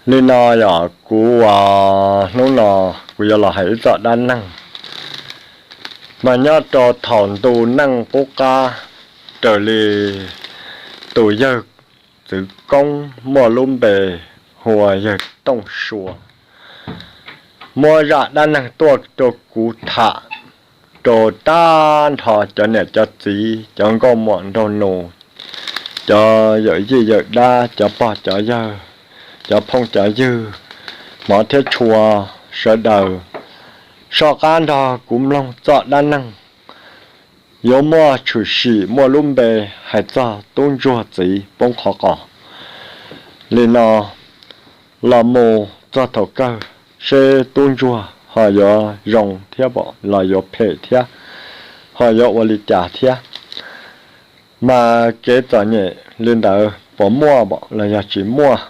Li no yog kuv, hnub no kuv yuav los hais ib txoj dab neeg, mas nyob rau thaum ntu neej qub qab, raws li tus yawg txwv koob muaj lub npe hu ua yawg Tooj Sua muab zaj dab neeg tuaj rau kuv tham rau tag nrho cov niam cov txiv, cov nkauj muam nraug nus, cov yawm yij yawm dab, cov pog cov yawg, cov phooj cov ywg, hmov thiab tshua, sawv daws soj qab nrog kuv mloog txoj dab neeg yuav muaj tshwm sim muaj lub npe hais txog tub ntsuag txiv poob qhov qos. Li no los mus txog thaum kawg seb tub ntsuag ho yuav zoo thiab los yuav phem thiab, ho yuav ua li cas thiab, mas kev txom nyem li ntawd puas muaj los yog tsis muaj.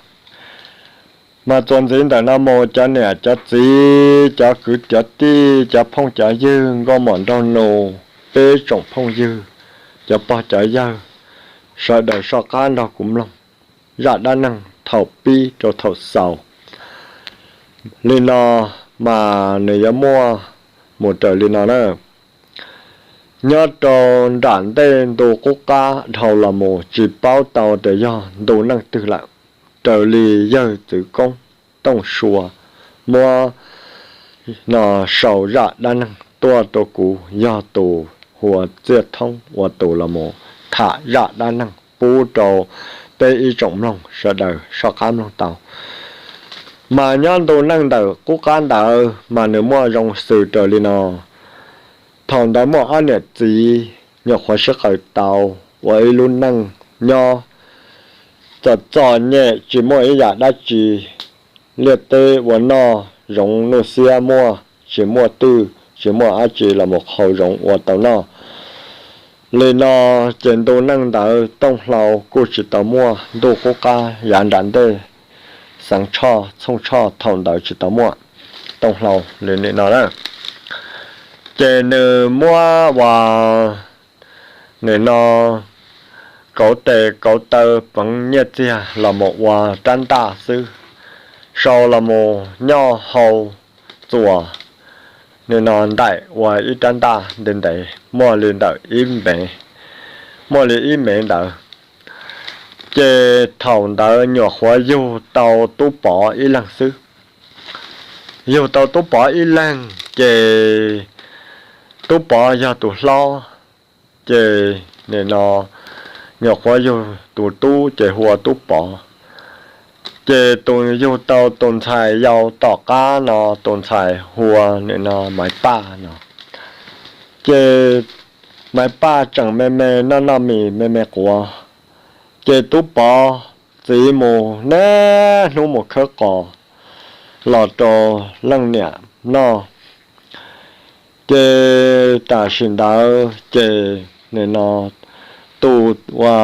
Mas txuas ntxiv ntawm no mus cov niam cov txiv, cov kwv cov tij, cov phooj cov ywg, nkauj muam nraug nus, peb tsoom phooj ywg, cov pog cov yawg, sawv daws soj qab nrog kuv mloog zaj dab neeg thaum pib rau thaum xaus. Li no mas nws yuav muaj mus raws li no na. Nyob rau nram ntej ntu qub qab dhau los mus tsis paub tau tias yog ntu neej twg lawm, raws li yawg txwv koob Tooj Sua muab no sau zaj dab neeg tuaj rau kuv, yog tus hu ua Txiaj Thoob ua tus los mus tham zaj dab neeg pub rau peb ib tsoom mloog sawv daws soj qab mloog tau. Mas nyob ntu neej ntawm qub qab ntawd mas nws muaj zoo xws raws li no. Thaum ntawd muaj ob niam txiv nyuam qhuav sib qaws tau ua ib lub neej nyob txom txom nyem, tsis muaj ib yam dab tsi liaj teb ua noj, zoov nuj xiab muaj tsis muaj twj, tsis muaj dab tsi los mus qhau zoov ua tau noj. Li no ces ntu neej ntawd Tooj Hlau kuj tsis tau muaj, ntuj qub qab yav nram ntej, xeev Tshoj Txhooj Tshoj thaum ntawd tsis tau muaj Tooj Hlau li no na. Ces nws muab ua, nim no, kauv tes kauv taw peev nyiaj txiag los mus ua rab ntaj xwb, sau los mus nyob hauv txuas, nim no ntaim ua ib rab ntaj ntev ntev muaj li ntawm ib mev, muaj li ib mev ntawd. Ces thaum ntawd nyuam qhuav yug tau Tub Pov ib leeg xwb. Yug tau Tub Pov ib leeg ces Tub Pov yog tus hlob, ces nim no nyuam qhuav yug tus tub ces hu ua Tub Pov. Ces tus yug tau tus ntxhais yau tom qab no tus ntxhais hu ua nim no Maiv Paj no. Ces Maiv Paj tseem me me noj noj mis me me quav, ces Tub Pov txiv mus niaj hnub mus khawb qos los rau leej niam noj. Ces tam sim ntawd ces nim no tus ua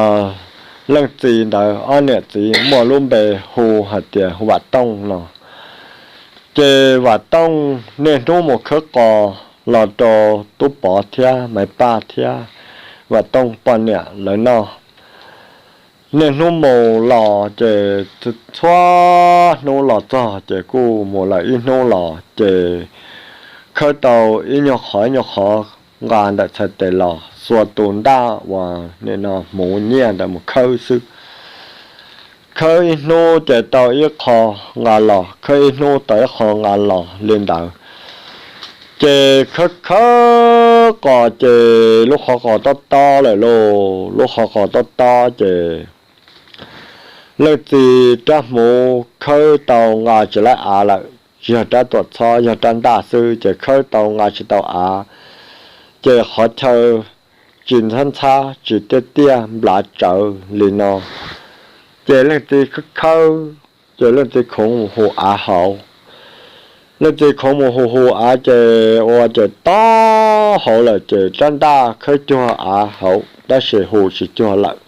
leej txiv ntawd ob niam txiv muaj lub npe hu hais tias Vam Tooj no. Ces Vam Tooj niaj hnub mus khawb qos los rau Tub Pov thiab Maiv Paj thiab Vam Tooj poj niam lawv noj. Niaj hnub mus los ces txhua hnub los txog ces kuj mus lawm ib hnub los ces khawb tau ib nyuag qhov ib nyuag qhov nqa ntawm txhais tes los xuas tus ntaj uas nim no hmuv nyiaj ntawd mus khawb xwb. Khawb ib hnub ces tau ib qho nqa los, khawb ib hnub tau ib qho nqa los li ntawd. Ces khawb khawb qos ces lub qhov qos tob tob lawm lauj, lub qhov qos tob tob ces leej txiv rab hmuv khawb tau nqa tsis laib av lawm, tsis yog rab tuam txhob, yog rab ntaj xwb ces khawb tau nqa tsis tau av, ces qhov chaw tsis ntxhab ntxhab tsis tiaj tiaj nplav tsawv li no. Ces leej txiv khawb khawb, ces leej txiv khoov mus hu av hauv. Leej txiv khoov mus hu hu av ces ua ces tob hauv lawm ces rab ntaj khawb cuag av hauv tab sis hu tsis cuag lawm.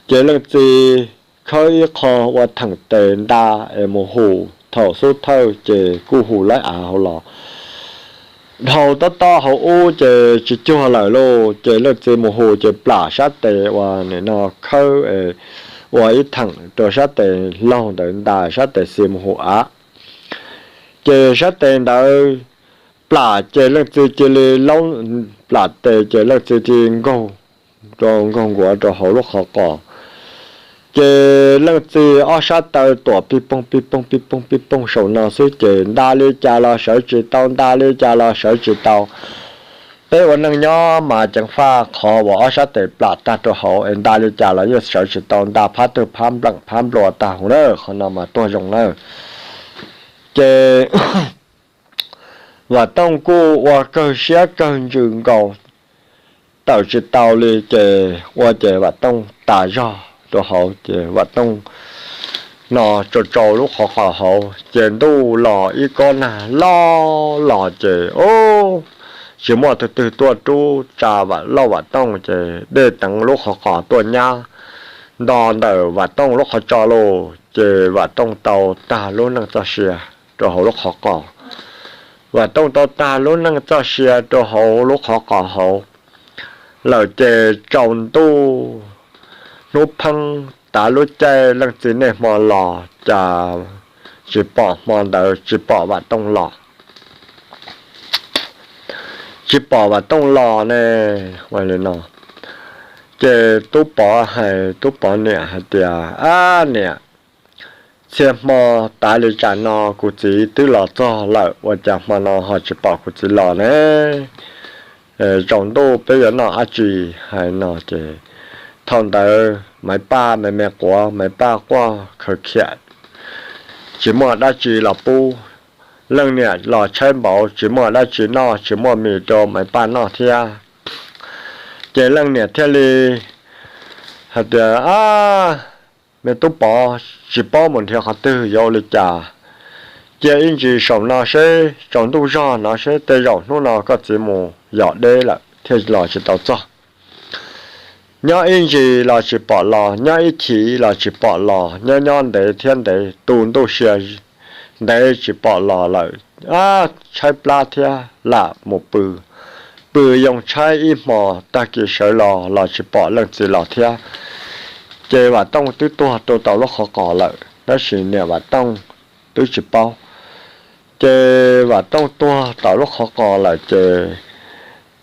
Ces leej txiv khawb ib qho ua theem tes nta es mus hu, thaum xub thawj ces kuj hu laib av hauv los. Dhau tob tob hauv ub ces tsis cuag lawm lauj, ces leej txiv mus hu ces plam sab tes uas nim no khawb es ua ib theem rau sab tes laug ntawd nta sab tes xis mus hu av. Ces sab tes ntawd plam ces leej txiv cia li laub plam tes ces leej txiv cia li nkaug rau nkaug nkuav rau hauv lub qhov qos. Ces leej txiv ob sab taw tuam pij pooj pij pooj pij pooj pij pooj saum no xwb ces nta li cas los sawv tsis tau, nta li cas los sawv tsis tau. Peb ua neej nyob mas ceev faj qhov uas ob sab tes plam tag rau hauv es nta li cas los yeej sawv tsis tau, nta phab twg phab npleem phab nplua tag huv na, qhov no mas tuag zoo na. Ces Vam Tooj kuj ua kawg siab kawg ntsws nkaus tawm tsis tau li ces ua ces Vam Tooj tas zog rau hauv ces Vam Tooj no tsau tsau lub qhov qos hauv ces ntuj los ib kob nag loj los ces tsis muaj tug twg tuaj rub tsa Vam Lauj Vam Tooj ces dej teev lub qhov qos tuaj nyab nto ntawm Vam Tooj lub qhov tso lauj ces Vam Tooj tau tag lub neej txoj sia rau hauv lub qhov qos. Vam Tooj tau tag lub neej txoj sia rau hauv lub qhov qos hauv lawm ces tsaus ntuj hnub pheeb tav lub caij leej txiv niaj hmo los cas tsis pom, hmo ntawd tsis pom Vam Tooj los. Tsis pom Vam Tooj los ne, ua li no. Ces Tub Pov hais Tub Pov niam hais tias, Ab niam, txhia hmo tav li tsam no kuv txiv twb los txog lawm, ua cas hmo no ho tsis pom kuv txiv los ne? Tsaus ntuj peb yuav noj dab tsi? Hais no ces thaum ntawd Maiv Paj me me quav, Maiv Paj quaj khaws khiam, tsis muaj dab tsi los pub. Leej niam los tshaib npaum tsis muaj dab tsi noj, tsis muaj mis rau Maiv Paj noj thiab. Ces leej niam thiaj li hais tias, Ab, me Tub Pov, tsis paub mus nrhiav qhov twg yuav ua li cas. Cia ib ntsis saum no seb, tsaus ntuj zog no seb tej zaum hnub no koj txiv mus yos deb lawm thiaj los tsis tau txog. Nyob ib ntsis los tsis pom los, nyob ib chim los tsis pom los, nyob nyob ntev thiab ntev, tu ntuj sia ntev tsis pom los lawm, tshaib plab thiab lam mus pw. Pw yoo tshaib ib hmos, tag kis sawv los los tsis pom leej txiv los thiab. Ces Vam Tooj twb tuag rau tom lub qhov qos lawm, tab sis niam Vam Tooj twb tsis paub. Ces Vam Tooj tuag tom lub qhov qos lawm ces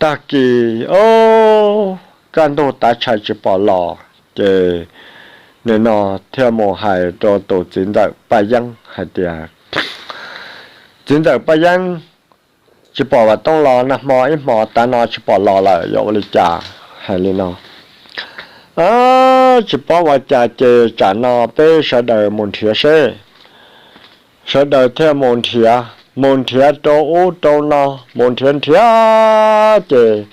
tag kis, o, kaj ntug tav tshais tsis pom los, ces nim no thiaj mus hais rau tus txiv ntxawm Paj Yeeb hais tias, Txiv ntxawm Paj Yeeb, tsis pom Vam Tooj los, nag hmo ib hmos tav no tsis pom los lawm, yuav ua li cas? Hais li no, Tsis paub ua cas ces tsam no peb sawv daws mus nrhiav seb. Sawv daws thiaj mus nrhiav, mus nrhiav rau ub rau no, mus nrhiav nrhiav ces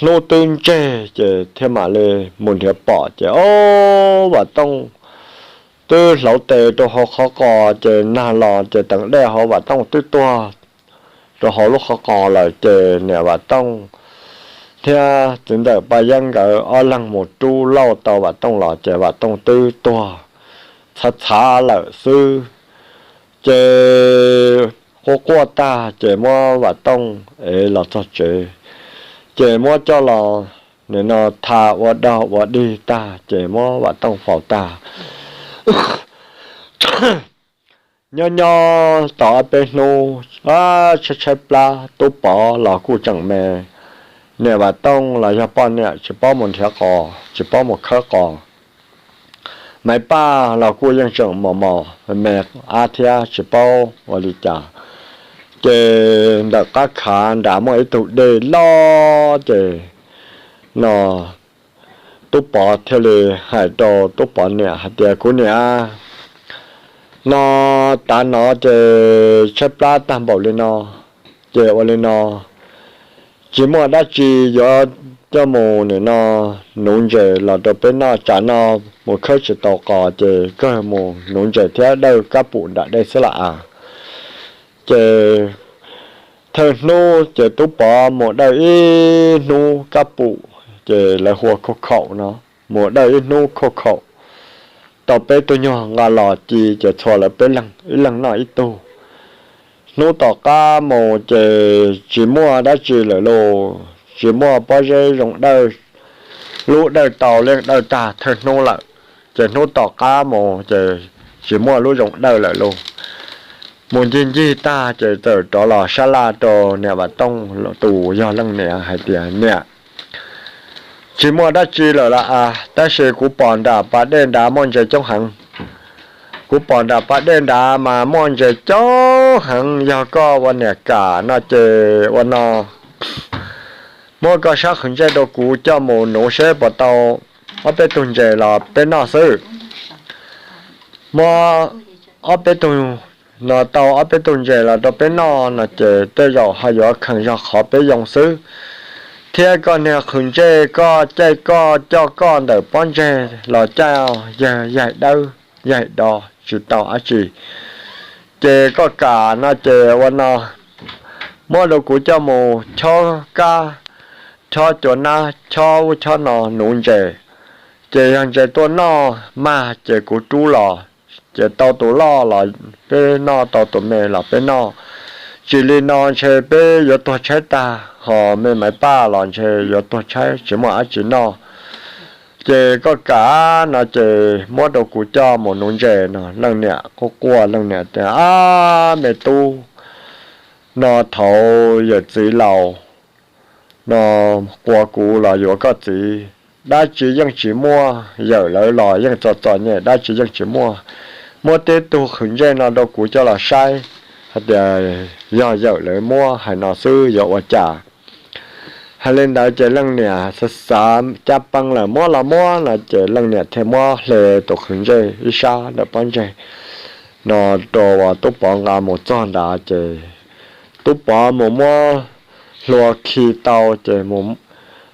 hnub twb ntseg ces thiaj mam li mus nrhiav pom ces, o, Vam Tooj twb hlauv tes rau hauv qhov qos ces nag los ces teev dej hauv Vam Tooj twb tuag rau hauv lub qhov qos lawm ces niam Vam Tooj thiab txiv ntxawm Paj Yeeb nkawd ob leeg mus rub lauj tau Vam Tooj los ces Vam Tooj twb tuag txhav txhav lawm xwb. Ces quaj quaj tag ces muab Vam Tooj ev los txog tsev, ces muab coj los nim no tha ua dog ua dig tag ces muab Vam Tooj faus tag. Nyob nyob tau ob peb hnub, tshaib tshaib plab, Tub Pov los kuj tseem me, niam Vam Tooj los yog poj niam tsis paub mus nrhiav qos tsis paub mus khawb qos, Maiv Paj los kuj yeej tseem mos mos me me ab thiab tsis paub ua li cas. Ces ntawm qab khav nram muaj ib tug dej loj ces no Tub Pov thiaj li hais rau Tub Pov niam hais tias, Kuv niam, no tav no ces tshaib plab tag npaum li no, ces ua li no, tsis muaj dab tsi yuav coj mus nim no nuv ntses los rau peb noj, tsam no mus khawb tsis tau qos ces kawg mus nuv ntses thiab dawj kab pum nram dej xwb lam a. Ces thawj hnub ces Tub Pov mus dawj ib hnub kab pum, ces lawv hu ua khauj khaum no, mus dawj ib hnub khauj khaum, tau peb tug nyuag nqa los ci ces txhua lawv peb leeg ib leeg noj ib tug. Hnub tom qab mus ces tsis muaj dab tsi lawm lauj, tsis muaj pob zeb zoo dawj, lub dawj tau leej dawj tag thawj hnub lawm. ces hnub tom qab mus ces tsis muaj lub zoo dawj lawm lauj. Mus ncig ncig tag ces txawm rov los sab laj rau niam Vam Tooj tus yog leej niam hais tias, Niam, tsis muaj dab tsi lawm los as, tab sis kuv pom nram pas dej nrad muaj ntses coob heev. Kuv pom nram pas dej nrad mas muaj ntses coob heev, yog koj ua niam kam no ces ua no, muab koj sab qhwv ntsej rau kuv coj mus nuv seb puas tau ob peb tug ntses los peb noj xwb. Muab ob peb tug, no tau ob peb tug ntses los rau peb noj no ces tej zaum ho yuav kheev zog qhov peb yoo xwb. Thiab koj niag qhwv ntsej koj caij koj coj koj ntawm pob ntseg los caij yawg yaig dawb yaig do tsis tau dab tsi. Ces koj kam no ces ua no, muab rau kuv coj mus chob kab, chob cua nab, chob ub chob no nuv ntses. Ces yog ntses tuaj noj mag ces kuv rub los, ces tau tus loj los peb noj, tau tus me los peb noj. Tsis li no ntshe peb yuav tuag tshaib tag, ho me Maiv Paj los ntshe yuav tuag tshaib tsis muaj dab tsi noj. Ces koj kam no ces muab rau kuv coj mus nuv ntses no. Leej niam quaj quaj, leej niam tias, Ab me tub, no thaum yawm txiv laus no quas kuv los yuav koj txiv, dab tsi yeej tsis muaj, yawm lawv los yeej txom txom nyem dab tsi yeej tsis muaj. Muab tib tug qhwv ntsej no rau kuv coj los saib hais tias yog yawm lawv muab hais no xwb yuav ua cas. Hais li ntawd ces leej niam xav xav cab peeb lawm muab los muab no ces leej niam thiaj muab hle tus qhwv ntsej ib sab ntawm pob ntseg no rau uas Tub Pov nqa mus txog nrad ces Tub Pov mus muab hlua khi tau ces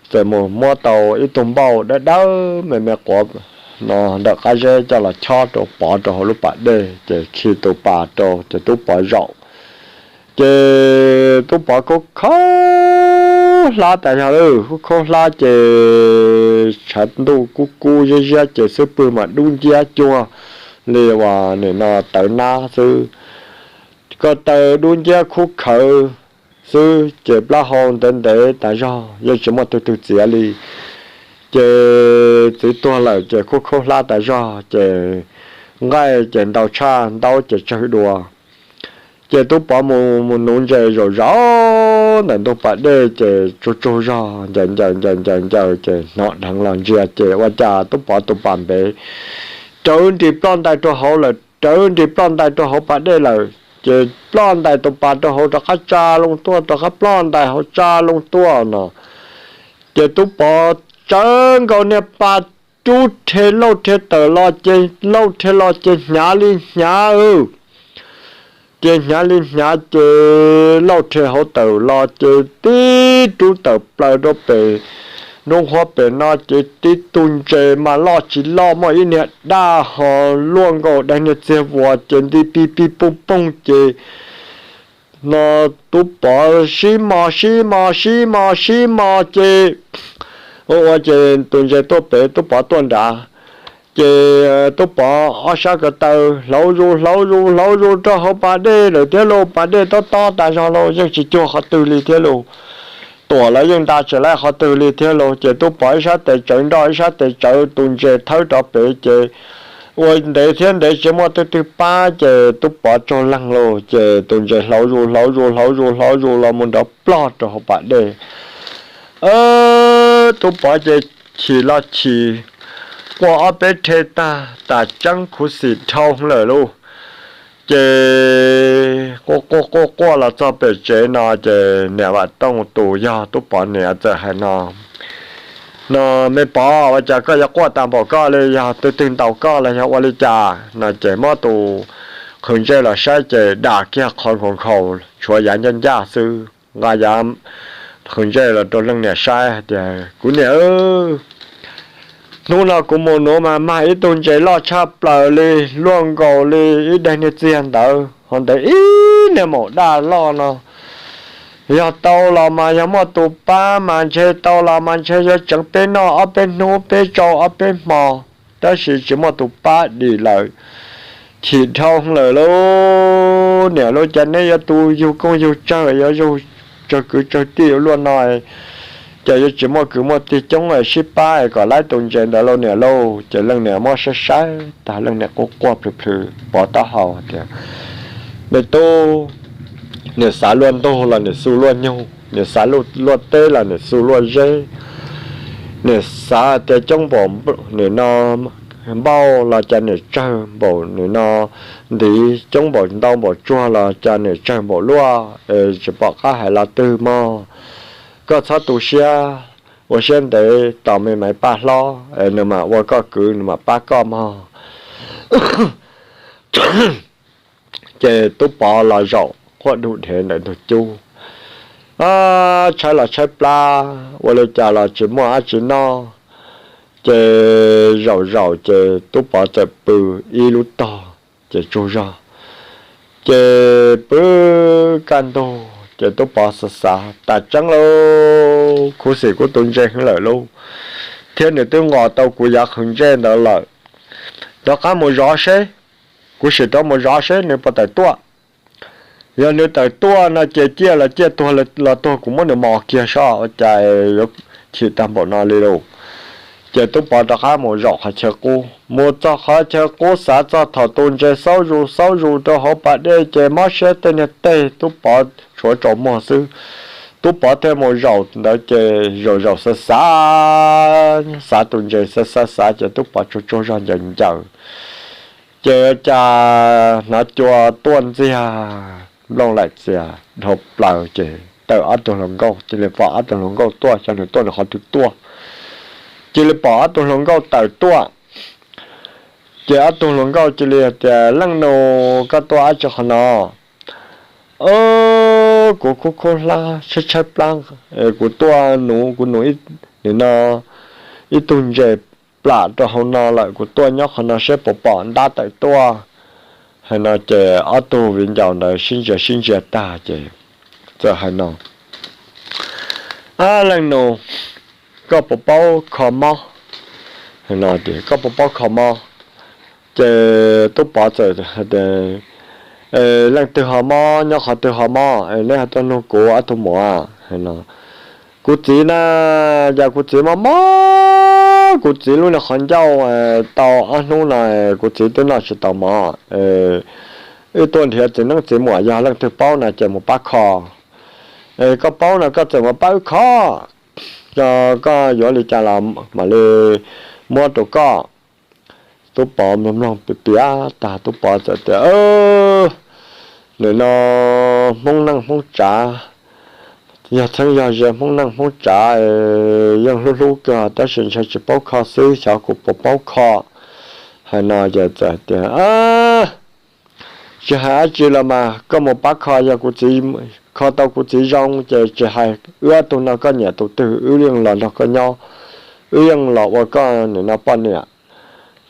txawm mus muab tau ib tug npauj dawb dawb me me quav no ntawm qab zeb coj los chob rau pov rau hauv lub pas dej ces khi tus pas rau ces Tub Pov zaum. Ces Tub Pov khaub khaub hlab tas zog, khaub khaub hlab ces tshav ntuj kub kub ziab ziab ces xub pwg mas dub nciab cuag li uas nim no tawv nab xwb. Ko taw dub nciab khub khawv xwb ces plaub hau ntev ntev tas zog yeej tsis muaj tug twg txiav li. Ces txiv tuag lawm ces khaub khaub hlab tas zog ces nqaij ces ntau tshaj ntaub ces tsawg dua. Ces Tub Pov mus nuv ntses zaum zaum ntawm ntug pas dej ces tsaug tsaug zog ncaws ncaws ncaws ncaws ncaws ces hnov dheev los ntsia ces ua cas Tub Pov tus pas npev rawv nris ploj ntais rau hauv lawm, rawv nris ploj ntais rau hauv pas dej lawm. Ces ploj ntais tus pas rau hauv rov qab tsa loo tuaj, rov qab ploj ntais hauv tsa loo tuaj no. Ces Tub Pov tsawv nkaus niag pas rub rhe lauj rhe tawm los ces lauj rhe los ces hnyav li hnyav. Ces hnyav li hnyav ces lauj rhe hauv tawm los ces tib rub tawm plaws rau pem nruab nqhuab pem no ces tib tug ntses mas loj tsis loj muaj ib niag daj ho luaj nkaus daim niag txiag vuas ces nti pij pij pooj pooj ces no Tub Pov sib mos sib mos sib mos sib mos ces ua ua ces tus ntses tuaj pem Tub Pov tuaj nrad. Ces Tub Pov ob sab ko taw hlauv zus hlauv zus hlauv zus rau hauv pas dej lawm thiab lauj, pas dej tob tob tas zog lauj, yeej tsis cuag qhov twg li thiab lauj. Tuam lawv yeej nta tsis laib qhov twg li thiab lauj. Ces Tub Pov ib sab tes tsawv nroj ib sab tes tsawv tus ntses thawb rov pem ces ua ntev thiab ntev tsis muaj tug twg pab ces Tub Pov tsaug leeg lauj. Ces tus ntses hlauv zus hlauv zus hlauv zus hlauv zus los mus nrov plog rau hauv pas dej. Tub Pov ces chim los chim, quaj ob peb rhe tag tas tseeb khuv xim dhau lawm lauj. Ces quaj quaj quaj quaj los txog pem tsev no ces niam Vam Tooj tus yog Tub Pov niam txawm hais no, no me Pov, ua cas koj yuav quaj tas npaum koj li, yog tug twg ntaus koj los yog ua li cas no? Ces muab tus qhwv ntsej los saib ces dam kiag qhov nkhaus nkhaus tshuav yav ncaj ncaj xwb. Nqa yav qhwv ntsej los rau leej niam saib hais tias, Kuv niam, hnub no kuv mus nuv mas mag ib tug ntses loj tshaj plaws li, luaj nkaus li ib daim niag txiag ntawd, ho ntev ib niag maum daj loj no. Yog tau los mas yog muaj tus pab mas ntshe tau los mas ntshe yuav tseev peb noj ob peb hnub peb tsau ob peb hmo, tab sis tsis muaj tus pab dim lawm. Chim dhau lawm lauj, niam lauj, cas neb yuav tu yug kooj yug tsawg, yuav yug tsawg kwv tsawg tij ua luaj no, Ces yuav tsis muaj kwv muaj tij coob es sib pab es kom laib tus ntses ntawd lauj niam lauj. Ces leej niam muab saib saib tag leej niam quaj quaj plhws plhws pov taub hau tias, me tub, niam xav luaj ntug los niam xu luaj nyug, niam xav luaj teb los niam xu luaj zeb, niam xav tias coob npaum nim no npauj los cas niam tsawg npaum nim no ntiv, coob npaum ntau npaum tsuag los cas niam tsawg npaum luaj, es tsis pom qab hais lo twg mog. Koj txhob tu siab, ua siab ntev tos me Maiv Paj hlob es nws mam ua koj kwv, nws mam pab koj mog. Ces Tub Pov los zaum quaj du dhev ntawm ntug cub, tshaib los tshaib plab, ua li cas los tsis muaj dab tsi noj. Ces zaum zaum ces Tub Pov txawm pw ib lub tog ces tsaug zog. Ces pw kaj ntug ces Tub Pov xav xav tas tseeb lauj, khuv xim kuv tus ntses heev lawm lauj, thiab nws twb nqos tau kuv yav qhwv ntsej ntawd lawm. Rov qab mus zov seb, kuv sim rov mus zov seb nws puas tawm tuaj. Yog nws tawm tuaj no ces ciaj los ciaj, tuag los tuag, kuv muab nws mos kiag seb ua cas yuav chim tag npaum no li lauj. Ces Tub Pov rov qab mus zaum qhov chaw qub, mus txog qhov chaw qub xav txog thaum tus ntses xaub zus xaub zus rau hauv pas dej ces mob siab tej niag teg, Tub Pov tshuav tsaus muag xwb. Tub Pov thiaj mus zaum ntawd ces zaum zaum xav xav, xav tus ntses xav xav xav ces Tub Pov tsaug tsaug zog ncaws ncaws. Ces cas hnov cua tuaj ntxiag, nplooj laim txias dhau plaws ces tawm ob tug hluas nkauj, cia li pom ob tug hluas nkauj tuaj, xyov nws tuaj nws qhov twg tuaj. Cia li pom ob tug hluas nkauj tawm tuaj. Ces ob tug hluas nkauj cia li tias, leej nus, koj tuaj dab tsi qhov no? Kuv khub khub hlab tshaib tshaib plab, kuv tuaj nuv kuv nuv nim no ib tug ntses plam rau hauv no lawm, kuv tuaj nyob qhov no seb puas pom ntab tawm tuaj. Hais no ces ob tug viv ncaus ntawd sib ntsia sib ntsia tag ces txawm hais no, ab leej nus, koj puas paub kho mob? Koj puas paub kho mob? Ces Tub Pov txawm hais tias, leej twg ho mob, nyob qhov twg ho mob, neb ho tuaj nug kuv ob tug muam no. Kuv txiv na, cas kuv txiv mob mob, kuv txiv lub niag qhov ncauj tau ob hnub no kuv txiv twb noj tsis tau mov. Wb tuaj nrhiav txiv neeb txiv muam, yog leej twg paub no ces mus pab kho. Koj paub no koj txawm mus pab wb kho, koj yuav li cas los mam li muab rau koj. Tub Pov mloog mloog piav piav tag Tub Pov txawm tias, nim no Hmoob neej Hmoob tsav, yog txheeb yog ze Hmoob neej Hmoob tsav yeej hlub hlub kawg tab sis ntshe tsis paub kho xwb, xyov kuv puas paub kho. Hais no ces txawm tias, tsis hais dab tsi los mas koj mus pab kho, yog kuv txiv kho tau kuv txiv zoo ces tsis hais wb ob tug no koj nyiam tus twg wb yeej los nrog koj nyob, wb yeej los ua koj nim no poj niam.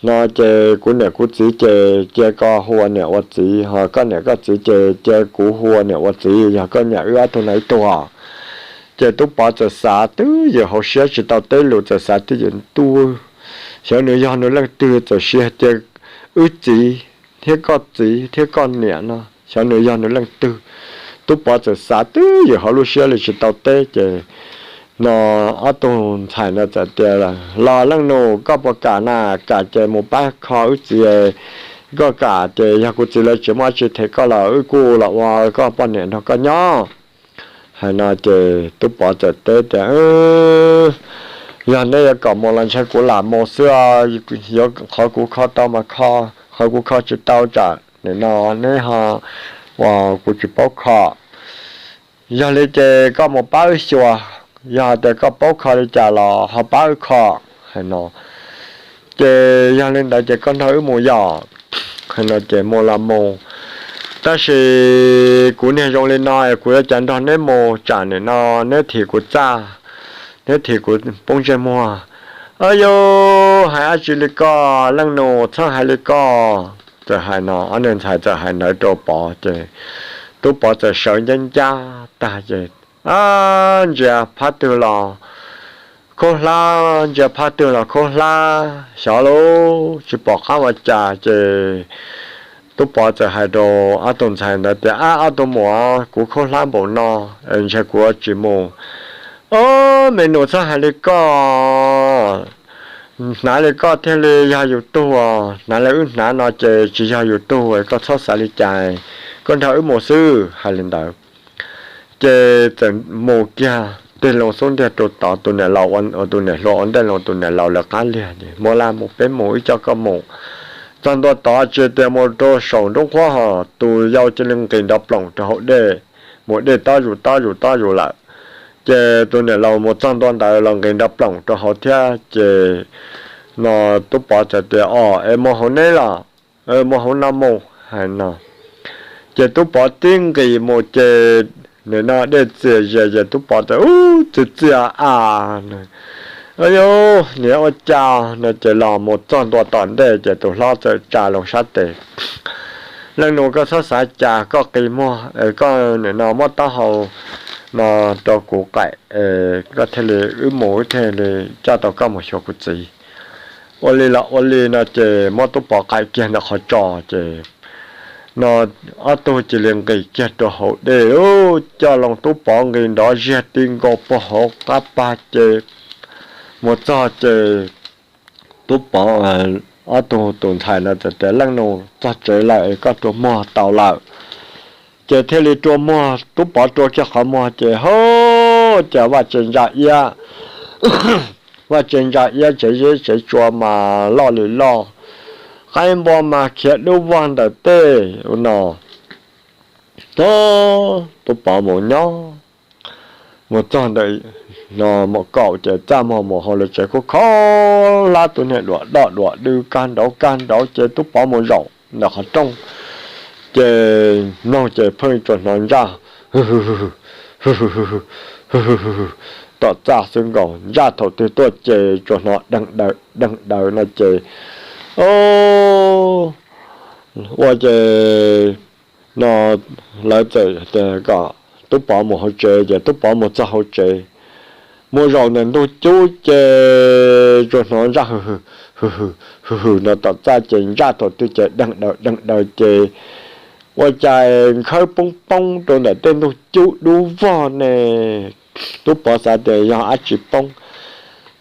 No ces kuv niam kuv txiv ces cia koj hu ua niam ua txiv, ho koj niam koj txiv ces cia kuv hu ua niam ua txiv, yog koj nyiam wb ob tug no ib tug. Ces Tub Pov txawm xav twb ywm hauv siab tsis tau teb lus, txawm xav twb ywm ntuj, xyov nws yog nws leej twg txawm siv hais tias wb txiv thiab koj txiv thiab koj niam no, xyov nws yog nws leej twg. Tub Pov txawm xav twb ywm hauv lub siab li tsis tau teb ces no ob tug ntxhais no txawm tias, los leej nus, koj puas kam na? Kam ces mus pab kho wb txiv. Koj kam ces yog kuv txiv lawv tsis muaj dab tsi them koj los wb kuj los ua koj poj niam nrog koj nyob. Hais no ces Tub Pov txawm teb tias, yog neb yuav kom mus los ntshe kuv lam mus xwb, yuav qhov kuv kho tau mas kho, qhov kuv kho tsis tau tsam nim no neb ho ua kuv tsis paub kho. Yog li ces koj mus pab wb xyuas, yog hais tias koj paub kho li cas los ho pab wb kho. Hais no ces yog li ntawd ces koj nrog wb mus yom. Hais no ces mus los mus, tab sis kuv niag zoo li no es kuv yuav cas nrog neb mus tsam nim no neb thim kuv txaj, neb thim kuv poob ntsej muag. Au yau, hais dab tsi li ko, leej nus txhob hais li ko. Txawm hais no, ob niag ntxhais txawm hais ntawd rau Pov ces Tub Pov txawm sawv ncab ncab tag ces ntsia phab twg los khaub hlab, ntsia phab twg los khaub hlab, xyov lauj, tsis pom qab ua cas ces Tub Pov txawm hais rau ob tug ntxhais ntawd tias, ab ob tug muam, kuv khaub hlab npaum no, ntshe kuv yuav tsis mus Ob, me nus, txhob hais li koj, hnav li koj thiaj li yog yus tug, hnav li wb hnav no ces tsis yog yus tug, koj txhob xav li cas, koj nrog wb mus xwb. Hais li ntawd ces txawm mus kiag tig loo xub ntiag rau tod, tus niam laus, tus niam hluas ua ntej loo, tus niam laus lawv qab liag es, Mus lawm, mus, peb mus, wb coj koj mus. Txog ntua tod tsis tias mus rau saum nruab nqhuab ho, tus yau cia li nqis nrov ploom rau hauv dej, mus dej tob zus tob zus tob zus lawm. Ces tus niam laus mus txog ntua ntawd los nqis nrov ploom rau hauv thiab ces no Tub Pov txawm tias, Os, es mus hauv neb los? Mus hauv no mus, hais no. Ces Tub Pov tib nqis mus ces nim no dej txias zias ces Tub Pov txawm ub txias txias a, Ua, niam, ua cas no? Ces los mus txog ntua tom ntej ces tus hlob txawm tsa loo sab tes, Leej nus, koj txhob xav cas, koj qi muag, koj nim no muab taub hau no rau kuv qaim, koj thiaj li, wb mus wb thiaj li coj tau koj mus xyuas kuv txiv. Ua li los ua li no ces muab Tub Pov qaim kiag ntawm qhov tso ces no ob tug cia li nqis kiag rau hauv dej, coj loo Tub Pov nqis nrov ziag ti nkaus puag hauv qab pag ces mus txog ces Tub Pov, ob tug tus ntxhais no txawm tias, Leej nus, txog tsev lawm es koj rua muag tau lawm. Ces thiaj li rua muag, Tub Pov rua kiag qhov muag ces hub, cas vaj tse ntsa iab, vaj tse ntsa iab, tsev zeb tsev tsua mas loj li loj, qaib npua mas khiav dub vog ntawm tej no. Tub Pov mus nyob mus txog ntawm no mom kaum ces txaj muag mus hauv lawv tsev khub kho hlab tus niag duam doj duam dw kag nraud kag nraud ces Tub Pov mus zaum ntawm qhov rooj ces mloog ces pheej tsuas hnov ntsaj tom txaj xwb nkaus. Ntsaj thaum twg tuaj ces tsuas hnov deeg daws deeg daws no ces ua ces no lawv txawm tias kom Tub Pov mus hauv tsev ces Tub Pov mus txog hauv tsev, mus zaum ntawm ntug cub ces tsuas hnov ntsaj hwm hwm hwm hwm hwm no tom txaj ces ntsaj thaum twg ces deeg daws deeg daws ces ua cas nkhawb poob poob rau ntawm tej ntug cub dub vog ne. Tub Pov xav tias yog dab tsi poob,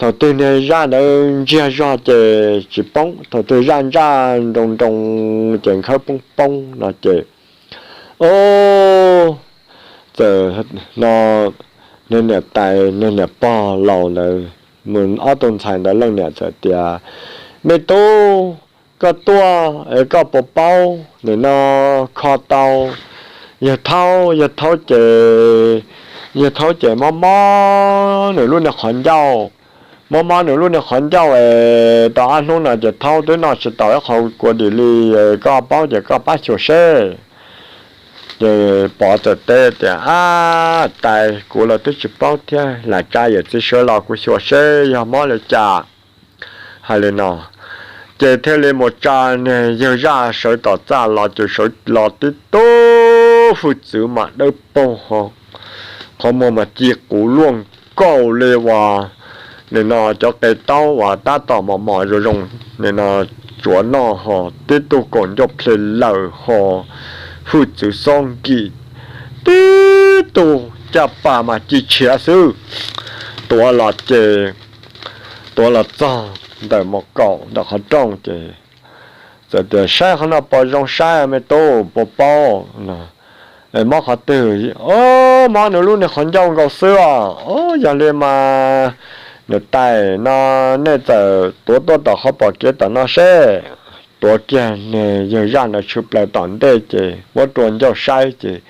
thaum twg niag zaj ntawd ntsiag zog ces tsis poob, thaum twg zaj ntsaj nroo nroo ces nkhawb poob poob no ces o txawm no niag niam tais niag niam pog laus ntawd, ob tug ntxhais ntawd leej niam txawm tias, Me tub, koj tuaj es koj puas paub nim no kho tau yawg Thaub, yawg Thaub ces, yawg Thaub ces mob mob nws lub niag qhov ncauj, mob mob nws lub niag qhov ncauj es tau ob hnub no ces Thaub twb noj tsis tau ib qho kua dis li, koj paub ces koj pab xyuas seb. Ces Pov txawm teb tias, Ab tais, kuv los twb tsis paub thiab, lam tsa yawm txiv sawv los kuv xyuas seb yog mob li cas. Hais li no ces thiaj li mus tsa niag yawg zaj sawv tom txaj los ces sawv los tib tug hwj txwv mas dawb paug ho, qhov muag mas ci quv luaj nkaus li uas nim no cov qe taub uas tab tom mos mos zoo zoo nim no tsuav noj ho, tib tug kaum ncauj ple lawm ho, hwj txwv xob nkim, tib tug caj pas mas ci tshiav xwb. Tuav los ces, tuav los txog ntawm mos kaum ntawm qhov rooj ces txawm tias, Saib qhov no puas zoo saib me tub, puas paub? Mob qhov twg? O, mob nws lub niag qhov ncauj nkaus xwb os. O, yog li mas niam tais no nej txawm tuav tuaj tom qhov pom kev tom no seb. Tuav kiag niag yawg zaj ntawd tshwm plaws tom ntej ces muab rua ncauj saib ces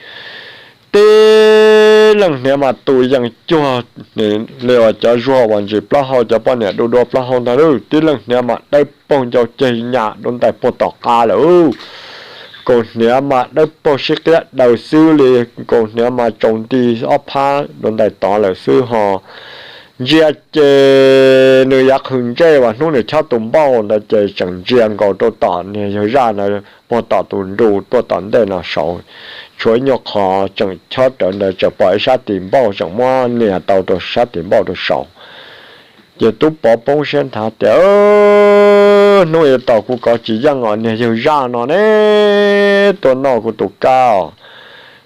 tib leej hniav mas tus yees cuag li uas cov zuag uas ntsis plaub hau, cov poj niam dua dua plaub hau ntag lauj. Tib leej hniav mas dawb paug ncau ceg nyam dua ntais puag tom qab lawm. Kaus hniav mas dawb paug sib qiab daws xwb li, kaus hniav mas tsaus nti ob phab dua ntais tod lawm xwb ho. Ntsia ces nws yav qhwv ntsej uas hnub nws chob tus npauj ntawd ces tseem ntsia nkaus rau tom niag yawg zaj ntawd puag tom tus nru tuaj tom ntej no saud. Tshuav ib nyuag qhov tseem chob rawv ntawd tseem pom ib sab tis npauj tseem muab nias tau rau sab tis npauj rau saud. Ces Tub Pov poob siab nthav tias, Hnub ib tom kuv kov tsis yeej os, niag yawg zaj no ne tuaj noj kuv tus kab os.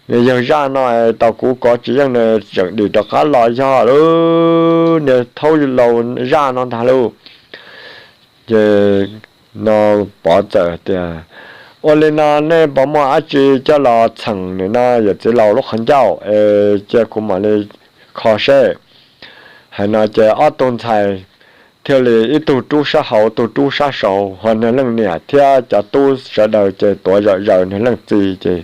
Niag yawg zaj no tau kuv kov tsis yeej nws tseem dim rov qab los yog lub niag thaub laus zaj no ntag lauj. Ces no Pov txawm tias, ua li no nej puas muaj dab tsi coj los txheem nim no yawm txiv laus lub qhov ncauj es cia kuv mam li kho seb. Hais no ces ob tug ntxhais thiaj li ib tug rub sab hauv ib tug rub sab saud, ho niag leej niam thiab cov tub sawv daws ces tuav zawm zaws niag leej txiv. Ces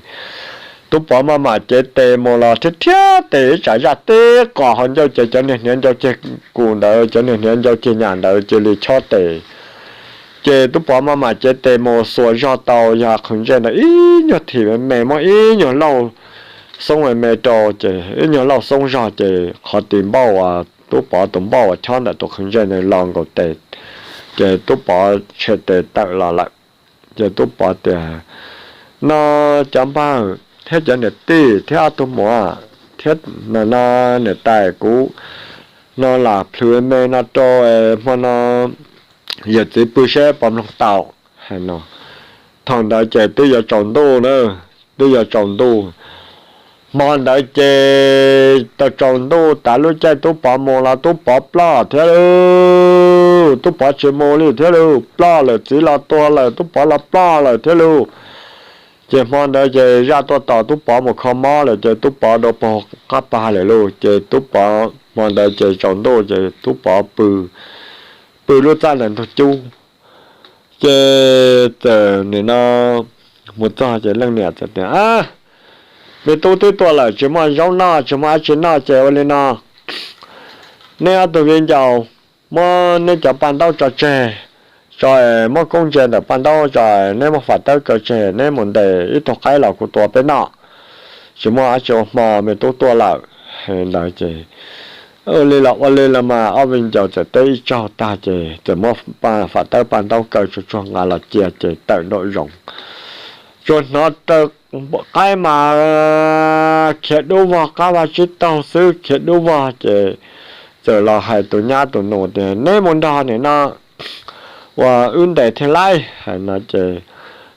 Tub Pov maj mam cev tes mus los thiab thiab tes ib tsam zaj tib qos hauv ncauj ces cov niag hniav ncau ceg kus ntawd, cov niag hniav ncau ceg nyam ntawd cia li chob tes. Ces Tub Pov maj mam cev tes mus xuas zog tau yog qhwv ntsej ntawd ib nyuag thim me me, muab ib nyuag lauj xoob me me rau, ces ib nyuag lauj xoob zog ces qhov tis npauj uas Tub Pov tus npauj uas chob ntawm tus qhwv ntsej ntawd los nkaus tes. Ces Tub Pov tshem tes tawm los lawm. Ces Tub Pov tias, no cov npawg thiab cov niam tij thiab ob tug muam thiab no niam tais, kuv no lam plhws me no rau hmo no yawm txiv pw seb puas mloog tau. Hais no, thaum ntawd ces twb yuav tsaus ntuj na, twb yuav tsaus ntuj. Hmo ntawd ces tau tsaus ntuj tas lub caij Tub Pov mus los Tub Pov ploj thiab lauj, Tub Pov tsis mus li thiab lauj, ploj lawm, txiv los tuag lawm Tub Pov los ploj lawm thiab lauj. Ces hmo ntawd ces zaj tuaj tos Tub Pov mus kho mob lawm ces Tub Pov dua paug qab pag lawm lauj. Ces Tub Pov hmo ntawd ces tsaus ntuj ces Tub Pov pw, pw lub txaj ntawm ntug cub. Ces txawm nim no mus txog ces leej niam txawm tias, me tub twb tuaj lawm tsis muaj zaub noj tsis muaj dab tsi noj ces ua li no, neb ob tug viv ncaus muab neb cov paj ntaub tso tseg, tso, muab koob ntsia ntawm paj ntaub tso, neb muab fam tawb kaw tseg neb mus ntes ib tug qaib los kuv tua peb noj, tsis muaj dab tsi ua hmo me tub tuaj lawm. Ntawd ces ua li los ua li los mas ob viv ncaus txawm teb ib tsaug tag ces txawm muab fam tawb paj ntaub kaw tsuag tsuag nqa los cia ces tawm nraum zoov. Tsuas hnov raws qaib mas khiav dub vog, qab vaj tsib taug xwb khiav dub vog ces txawm los hais tus nyab tus nus tias, neb mus nrog nim no uas wb ntes thiaj laib. Hais no ces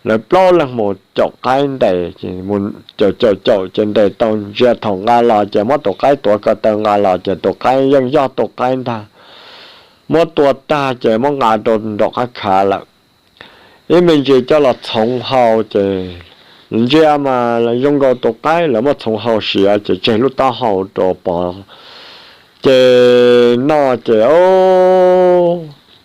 lawv plaub leeg mus caum qaib ntes, caum caum caum ces ntes tau ntsia thaum nqa los ces muab tus qaib tuav ko taw nqa los ces tus qaib yeej yog tus qaib ntag. Muab tua tag ces muab nqa rau nraum qab khav lawm. Ib me ntsis coj los txhoov hau ces ntsia mas zoo nkaus tus qaib lawv muab txhoov hau siav ces tseg lub taub hau rau Pov. Ces noj ces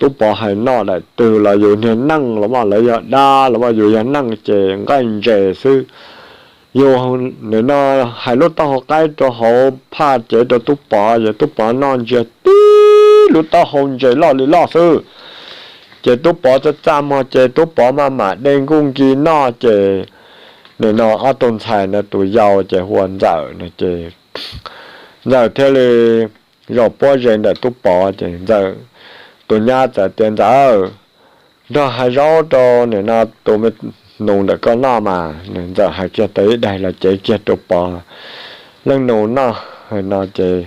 Tub Pov hais noj daim twg los yus niag neej los mas lawv yog dab los mas yus yog neej ces nqaij ntses xwb. Yus nim no hais lub taub hau qaib rau hauv phaj cev rau Tub Pov ces Tub Pov noj ntsia tib lub taub hau ntses loj li loj xwb. Ces Tub Pov txaj txaj muag ces Tub Pov maj mam de nkuj nki noj ces nim no ob tug ntxhais ntawd tus yau ces hu ua Ntxawm no ces Ntxawm thiaj li zaum puab ze ntawm Tub Pov ces Ntxawm tus nyab txawm tias, Ntxawm, nrog hais zaub rau nim no tus me nus ntawm koj noj mas. Ntxawm hais kiag tau ib daim los cev kiag rau Pov leej nus noj no ces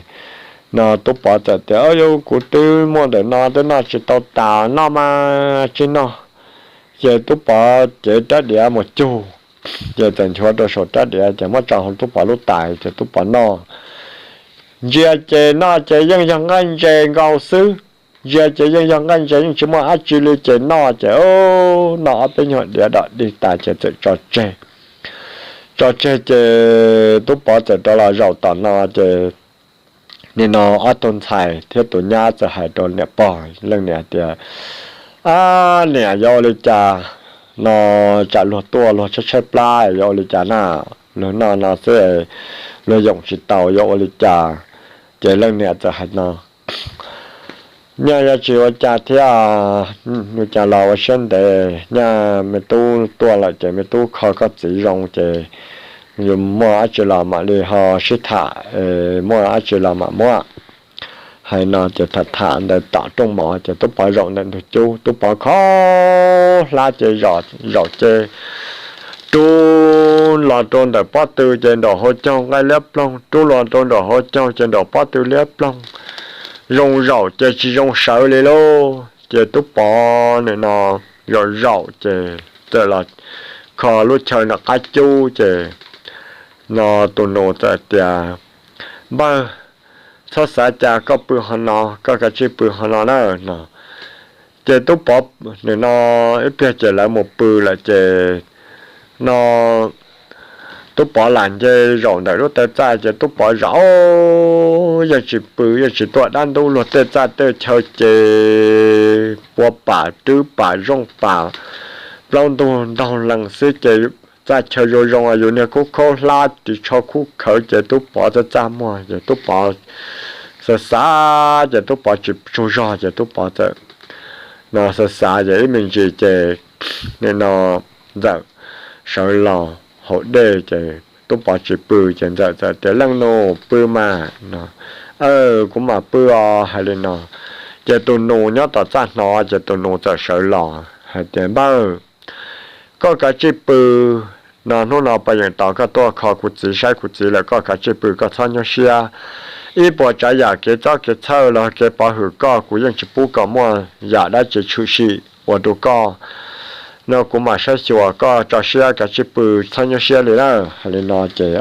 no Tub Pov txawm tias, yus kuv twb muaj ntawm no twb noj tsis tau tas, noj mas tsis noj. Ces Tub Pov cev rab diav mus cug, ces txawm nchuav rau saum rab diav ces muab tso hauv Tub Pov lub tais ces Tub Pov noj. Ntsia ces noj ces yeej yog nqaij ntses nkaus xwb. Ntsia ces yeej yog nqaij ntses yeej tsis muaj dab tsi li ces noj ces noj ob peb nyuag diav dom dig tas ces txawm tso tseg. Tso tseg ces Tub Pov txawm rov los zaum tom no ces nim no ob tug ntxhais thiab tus nyab txawm hais rau niam pog leej niam tias, ab niam, yuav ua li cas no, tsam luag tuaj luag tshaib tshaib plab yuav ua li cas na, luag noj no xwb luag yoom tsis tau yuav ua li cas. Ces leej niam txawm hais no, nyaj yuav tsis ua cas thiab, ua cas los ua siab ntev, nyaj me tub tuaj lawm ces me tub kho koj txiv zoo ces yus muaj dab tsi los mam li ho sib tham, muaj dab tsi los mam muab. Hais no ces tham tham ntawd tom rooj mov ces Tub Pov zaum ntawm ntug cub, Tub Pov kho hlab ces zaum ces rub los rau ntawm pob tw ces nraum hauv caug nqaij liab ploog, rub los rau nraum hauv caug ces nraum pob tw liab ploog, zoo zaum ces tsis zoo sawv li lauj. Ces Tub Pov nim no zaum zaum ces txawm los kho lub chaw nram qab cub ces no tus nus txawm tias, Npawg, txhob xav cas koj pw hov no, koj kav tsij pw hov no na no. Ces tub pov, nim no ib pliag ces lawv mus pw lawm ces no tub pov lam nce zaum ntawm lub taw txaj ces tub pov zaum, yeej tsis pw, yeej tsis tuaj dab ntub, luag tej txaj tej chaw ces pua pam rwb pam zooj pam, plaub ntug ntaug lees xwb ces txaj chaw zoo zoo, yus niag kub khaub hlab ris tsho kub khawv ces tub pov txaj txaj muag ces tub pov xav xav ces tub pov tsis tsaug zog ces tub pov txawm no xav xav ces ib me ntsis ces nim no ntxawm sawv los haus dej ces tub pov tsis pw ces ntxawm txawm tias, Leej nus, pw mas no. Kuv mam pw os, hais li no. Ces tus nus nyob tom txaj hnov ces tus nus txawm sawv los hais tias, Npawg, koj kav tsij pw no, hnub no paj yeem tos koj tuaj kho kuv txiv, saib kuv txiv lawm, koj kav tsij pw, koj txhob nyuaj siab. Ib puas tsav yam kev txob kev txhawj los kev pov hwm koj kuv yeej tsis pub kom muaj yam dab tsi tshwm sim ua rau koj no, kuv mam saib xyuas, koj tso siab kav tsij pw, txhob nyuaj siab li na. Hais li no ces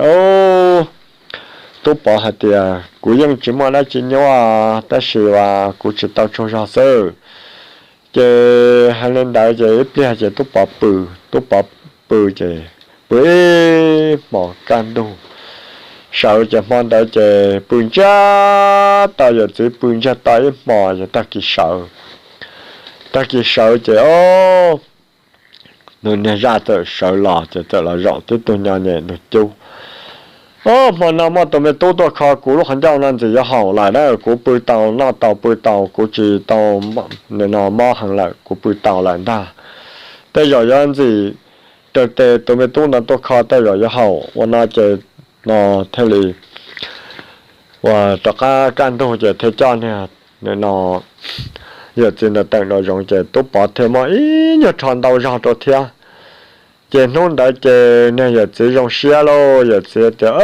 tub pov hais tias, Kuv yeej tsis muaj dab tsi nyuaj, tab sis as kuv tsis tau tsaug zog xwb. Ces hais li ntawd ces ib pliag ces tub pov pw, tub pov pw ces pw ib hmos kaj ntug, sawv ces hmo ntawd ces pw ntsiag to, yawm txiv pw ntsiag to ib hmos ces tag kis sawv, tag kis sawv ces o nws niag zaj txawm sawv los ces txawm los zaum tib tug nyo nyem ntug cub. O, hmo no muaj tus me tub tuaj kho kuv lub qhov ncauj no ntxim yuav haum lawm na, kuv pw tau noj tau pw tau, kuv tsis tau no mob heev lawm, kuv pw tau lawm ntag. Tej zaum yuav ntxim raws tes tus me tub no tuaj kho tej zaum yuav haum. Ua no ces no thiaj li ua rov qab kaj ntug ces thiaj coj niag no yawm txiv ntawd teem nraum zoov ces tub pov thiaj muaj ib nyuag rho ntau zog rau thiab. Ces hnub ntawd ces niag yawm txiv zoo siab lauj, yawm txiv tias,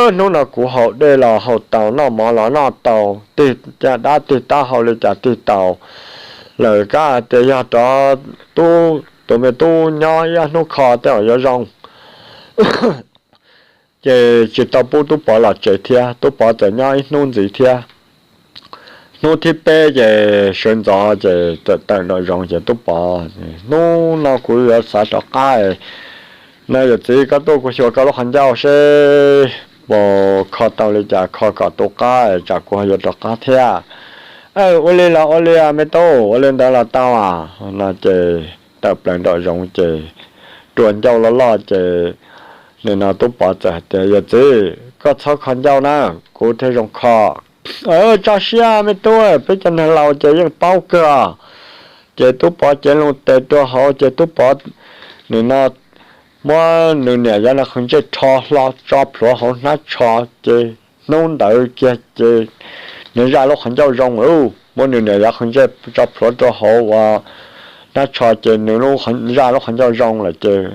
Hnub no kuv haus dej los haus tau, noj mov los noj tau, tig dab tig taub hau li cas tig tau lawm, kab hais tias yog rov tus me tub nyob ib ob hnub kho tej zaum yuav zoo. Ces tsis tau pub tub pov los tsev thiab, tub pov txawm nyob ib hnub ntxiv thiab. Hnub thib peb ces sawv ntxov ces txawm tawm nraum zoov ces tub pov, Hnub no kuv yuav xav rov qab no, yawm txiv koj tuaj kuv xyuas koj lub qhov ncauj seb puas kho tau li cas, kho kom tu qab tsam kuv yuav rov qab thiab. Ua li los ua li me tub, ua li ntawd los tau no ces tawm plaws nraum zoov ces rua ncauj loj loj ces nim no tub pov txawm hais tias, Yawm txiv, koj txhob kho ncauj na, kuv thiaj zoo kho. Tso siab me tub, peb cov neeg laus ces yeej paub kawg. Ces tub pov cev loo tes rua hauv ces tub pov nim no muab nws niam yav no qhov ntsej rho hlo tso plhuav hauv hnab tsho ces hnub ntawd kiag ces nws zaj lub qhov ncauj zoo lawm. Muab nws niam yav qhov ntsej tso plhuav rau hauv ua hnab tsho ces nws zaj lub qhov ncauj zoo lawm ces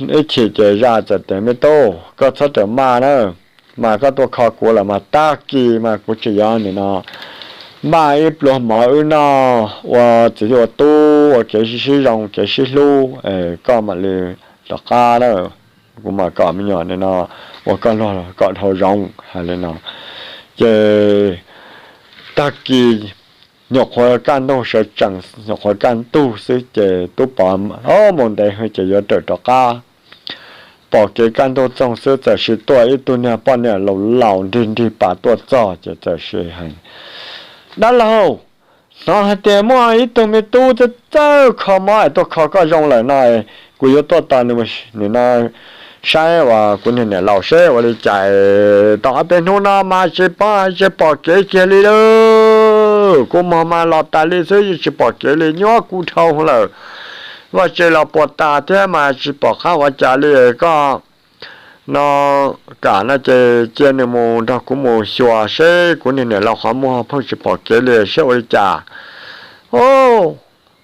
ib chim ces zaj txawm tias, Me tub, koj txhob rawm maj na, mas koj tuaj kho kuv lawm mas tag kis mas kuv tseem yuav nim no npaj ib pluag mov wb noj ua txiv ua tub ua kev sib sib zoo kev sib hlub, koj mam li rov qab na, kuv mam kom me nyuam nim no ua koj luag kom dhau zoov. Hais li no ces tag kis nyuam qhuav kaj ntug sawv tsees, nyuam qhuav kaj ntug xwb ces tub pov mus ntev heev ces yuav rawm rov qab. Pom kev kaj ntug txoog xwb txawm sim tuaj ib tug niag poj niam laus laus nrig nrig pas tuaj txog ces txawm sim hais, Dab laug, hnov hais tias muaj ib tug me tub txawj txawj kho mob es tuaj kho koj zoo lawm no, kuv yuav tuaj tos nws nim no saib uas kuv niag niam laus seb ua li cas. Tau ob peb hnub no mas tsis pom, tsis pom kev kiag li lauj. Kua muag mas los tas li xwb, yeej tsis pom kev li, nyuaj kub dhau lawm. Vaj tse los puas tas thiab mas tsis pom qab ua cas li. Koj no kam no ces cia nws mus nrog kuv mus xyuas seb kuv niag niam laus qhov muag pheej tsis pom kev li seb ua li cas.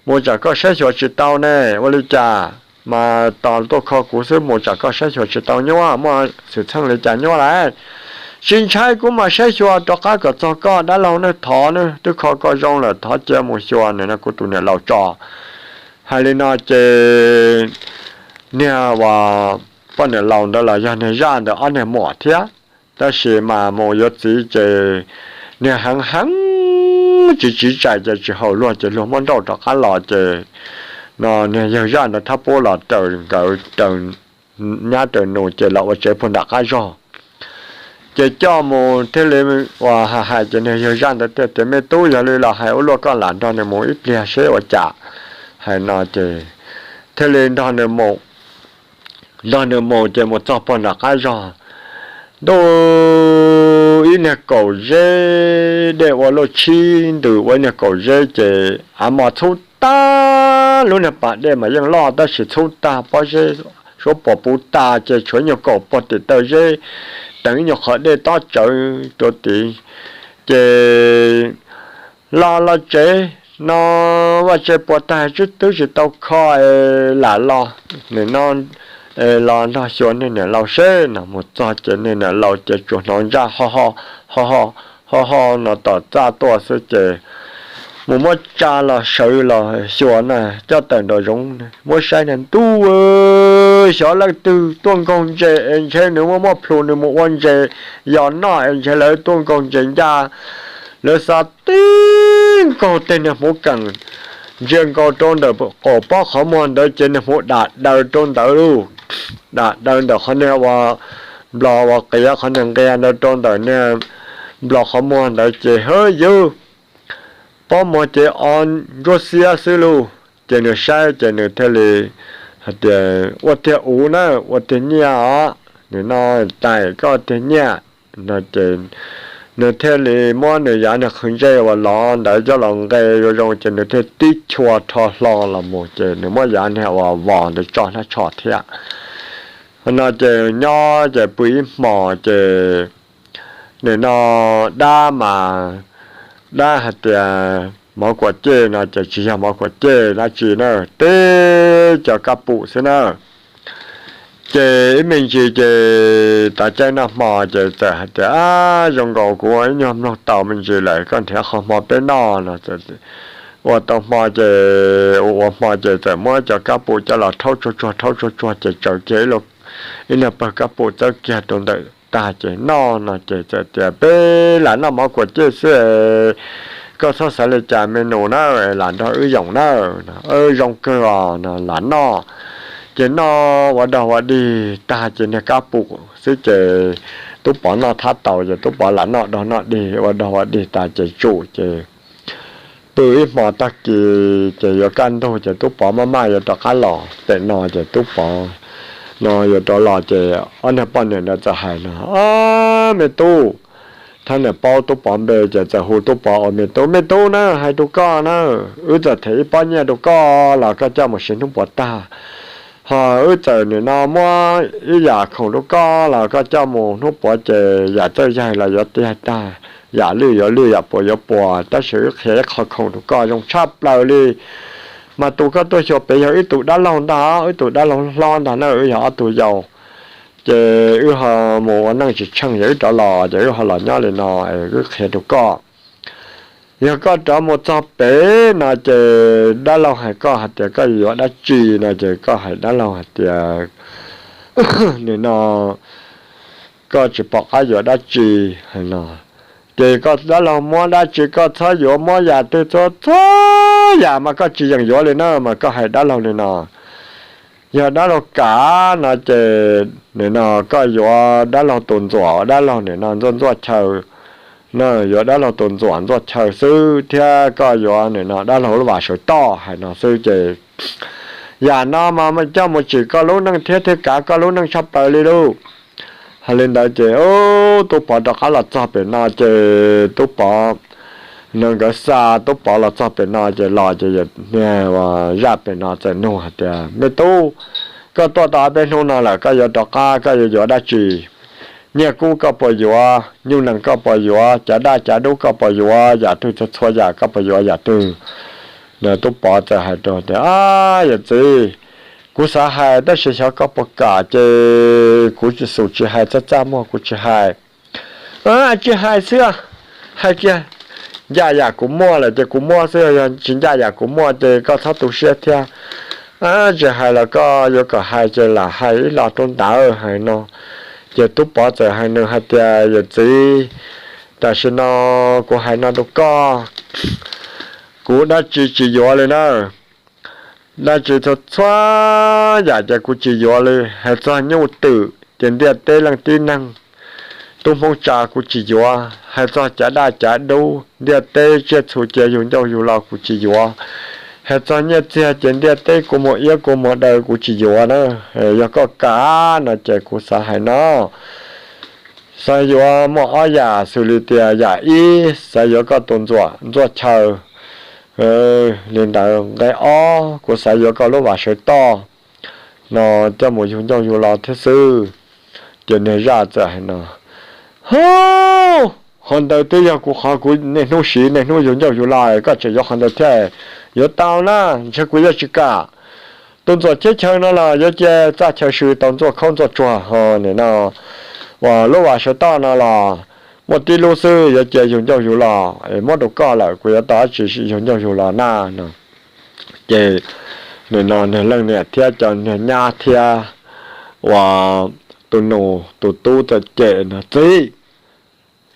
Mus tsam koj saib xyuas tsis tau ne, ua li cas mas tos tuaj kho kuv xwb, mus tsam koj saib xyuas tsis tau nyuaj, muaj xwm txheej li cas nyuaj lawm. Tsis ntshai, kuv mam saib xyuas rov qab kom txog koj dab laug ne, thov ne, twb kho koj zoo lawm, thov cia mus xyuas nws no kuv tus niam laus tso. Hais li no ces niag uas poj niam laus ntawd los yog niag zaj ntawd ob niag muam thiab. Tab sis mas mus yuav txiv ces niag heev heev, tsiv tsiv tsaim ces tsis haum luag ces luag muab nrauj rov qab los ces no niag yawg zaj ntawd thab pub los raws nkawd, raws nyab raws nus ces los ua tsev puag nram qab zog. Ces coj mus thiaj li uas hais hais ces niag yawg zaj ntawd thiaj tias, Me tub, yog li los hais ua luaj, koj lam nrog nws mus ib pliag seb ua cas. Hais no ces thiaj li nrog nws mus, nrog nws mus ces mus txog puag nram qab zog, ntuj, ib niag kaum zeb, dej ua luaj tshib ntws ua ib niag kaum zeb ces av mos txhub tag, lub niag pas dej mas yeej loj tab sis txhub tag, pob zeb suab puas puv tas ces tshuav ib nyuag kaum puag tim taw zeb, teev ib nyuag qhov dej tob tsawv rau tid. Ces los los tsev no, vaj tse puas tag, twb tsis tau kho es lam los, nim no los nrog xyuas niag niam laus seb no. Mus txog ces niag niam laus ces tsuas hnov ntsaj ho ho ho ho no tom txaj tuaj xwb ces mus muab tsa los sawv los xyuas na, coj tawm nraum zoov muab saib na, ntuj, xyov leej twg tuaj nkaug ntses es ntshe nws muaj muaj plhus nws mus ua ntses yos noj es ntshe lawv tuaj nkaug ntses ncaj. Lawv xa tib nkaug tej niag hmuv keem ntsia nkaus rau ntawm qaum pob qhov muag ntawd ces niag hmuv dam daws rau ntawd lauj. Dam daws ntawm qhov niag uas nplos uas qias qhov niag nqia ntawd rau ntawm niag nplos qhov muag ntawd ces hawb yawg, pob muag ces o ntsuab xiab xwb lauj. Ces nws saib ces nws thiaj li hais tias, Ua tiag uv na, ua tiag nyiaj os, nim no tais koj ua tiag nyiaj no ces nws thiaj li muab nws yav niag qhwv ntsej uas lov ntawd coj los nqe zoo zoo ces nws thiaj tib chua rho hlo los mus ces nws muab yav niag uas vos ntawd tso hnab tsho thiab. No ces nyob ces pw ib hmos ces nim no dab mas, dab hais tias mov kuam cej no ces tsis yog mov kuam cej dab tsi na, teb cov kab pum xwb na. Ces ib me ntsis ces tav caij noj hmo ces txawm hais tias, Ab, zoo nkaus kuv ua ib nyuag mloog tau me ntsis lawm, koj nrhiav qhov hmo peb noj no. Ua tau hmo ces ua ua hmo ces txawm muab cov kab pum coj los rhaub tsuag tsuag rhaub tsuag tsuag ces tsaws kiag ib nyuag pawg kab pum txawb kiag rau ntawm tag ces noj no ces txawm tias, Peb lam noj mov kuam cej xwb, koj txhob xav li cas me nus na, lam nrog wb yoom na. Zoo kawg os no, lam noj. Ces noj ua dog ua dig tag ces niag kab pum xwb ces Tub Pov noj thab tau ces Tub Pov lam noj dog noj dig ua dog ua dig tas ces tsum ces pw ib hmo tag kis ces yuav kaj ntug ces Tub Pov maj maj yuav rov qab los pem no ces Tub Pov no yuav rov los ces ob niag poj niam ntawd txawm hais no, Ob, me tub. Thab niam paub Tub Pov npe ces txawm hu Tub Pov ua me tub, Me tub na, hais rau koj na, wb txawm them ib pob nyiaj rau koj los koj coj mus siv hnub puav tag, ho wb txawm nim no muab ib yam khoom rau koj los koj coj mus hnub puav ces yam txawj yaig los yuav tiag tag, yam lwj yuav lwj, yam puas yuav puas, tab sis wb qhia ib qho khoom rau koj zoo tshaj plaws li. Mas tus koj tuaj xyuas pem yog wb tus dab laug ntag, wb tus dab laug hlob ntag na, wb yog ob tug yau. Ces wb ho mus ua neej tsis tsheej, yog wb rov los ces wb ho los nyob li no, wb qhia rau koj. Yog koj rov mus txog pem no ces dab laug hais koj hais tias koj yuav dab tsi no ces koj hais dab laug hais tias nim no koj tsis pom qab yuav dab tsi no. Ces koj dab laug muab dab tsi koj txhob yuav, muab yam twg txhob, txhob yam mas koj tsis yeem yuav li na, mas koj hais dab laug li no. Yog dab laug kam no ces nim no koj yuav dab laug tus ntxuam, dab laug nim no ntxuaj ntxuaj chaw na, yuav dab laug tus ntxuam ntxuaj chaw xwb, thiab koj yuav nim no dab laug lub vas sawv toj hais no xwb ces yam no mas coj mus tsim koj lub neej thiab thiaj kav koj lub neej tshaj plaws li lauj. Hais li ntawd ces Tub Pov rov qab los txog pem no ces Tub Pov, no nkawd xa Tub Pov los txog pem no ces los ces niag zaj pem no txawm nug hais tias, Me tub, koj tuaj tau ob peb hnub no lawm koj yuav rov qab koj yuav yuav dab tsi? Nyiaj kub koj puas yuav? Nyuj nees koj puas yuav? Cav daj cav dub koj puas yuav? Yam twg txhua txhua yam koj puas yuav yam twg? No Tub Pov txawm hais rau tias, Yawm txiv, kuv xav hais tab sis xyov koj puas kam ces kuv tsis xum tsis hais, txaj txaj muag kuv tsis hais. Tsis hais xwb, hais kiag, ncaj yam kuv muaj lawm ces kuv muab xwb, yog tsis ncaj yam kuv muaj ces koj txhob tu siab thiab. Tsis hais los koj yuav kom hais ces lam hais ib los rau ntawd hais no. Ces Tub Pov txawm hais nws hais tias, Yawm txiv, tam sim no kuv hais no rau koj, kuv dab tsi tsis yuav li na. Dab tsi txhua txhua yam ces kuv tsis yuav li. Hais txog nyuj twm ces ntiaj teb leej tib neeg tub Hmoob tsa kuv tsis yuav. Hais txog cav daj cav dub ntiaj teb tsiaj txhu cia yug ncauj yug lo kuv tsis yuav. Hais txog nyiaj txiag ces ntiaj teb kua muag iab kua muag daw kuv tsis yuav na. Yog koj kam no ces kuv xav hais no, xav yuav muaj ob yam xws li tias yam ib xav yuav koj tus ntxuam ntxuaj chaw li ntawd. Nqe ob kuv xav yuav koj lub vas sawv toj no coj mus yug ncauj yug lo thiab xwb. Ces niag zaj txawm hais no, Hub, qhov ntawd twb yog kuv qhov kuv niaj hnub siv niaj hnub yug ncauj yug lo, koj tseem yuav qhov ntawd thiab? Yuav tau na, ntshe kuv yuav tsis kam. Tus ntxuam cheb chaw no los yuav cia txaj chaw sw tau ntxuaj khaub ntxuaj tsuag ho nim no uas lub vas sawv toj no los muaj tib lub xwb, yuav cia yug ncauj yug lo es muab rau koj lawm, kuv yuav tau dab tsi yug ncauj yug lo na no. Ces nim no niag leej niam thiab cov niag nyab thiab uas tus nus tus tub txawm cem no, Txiv,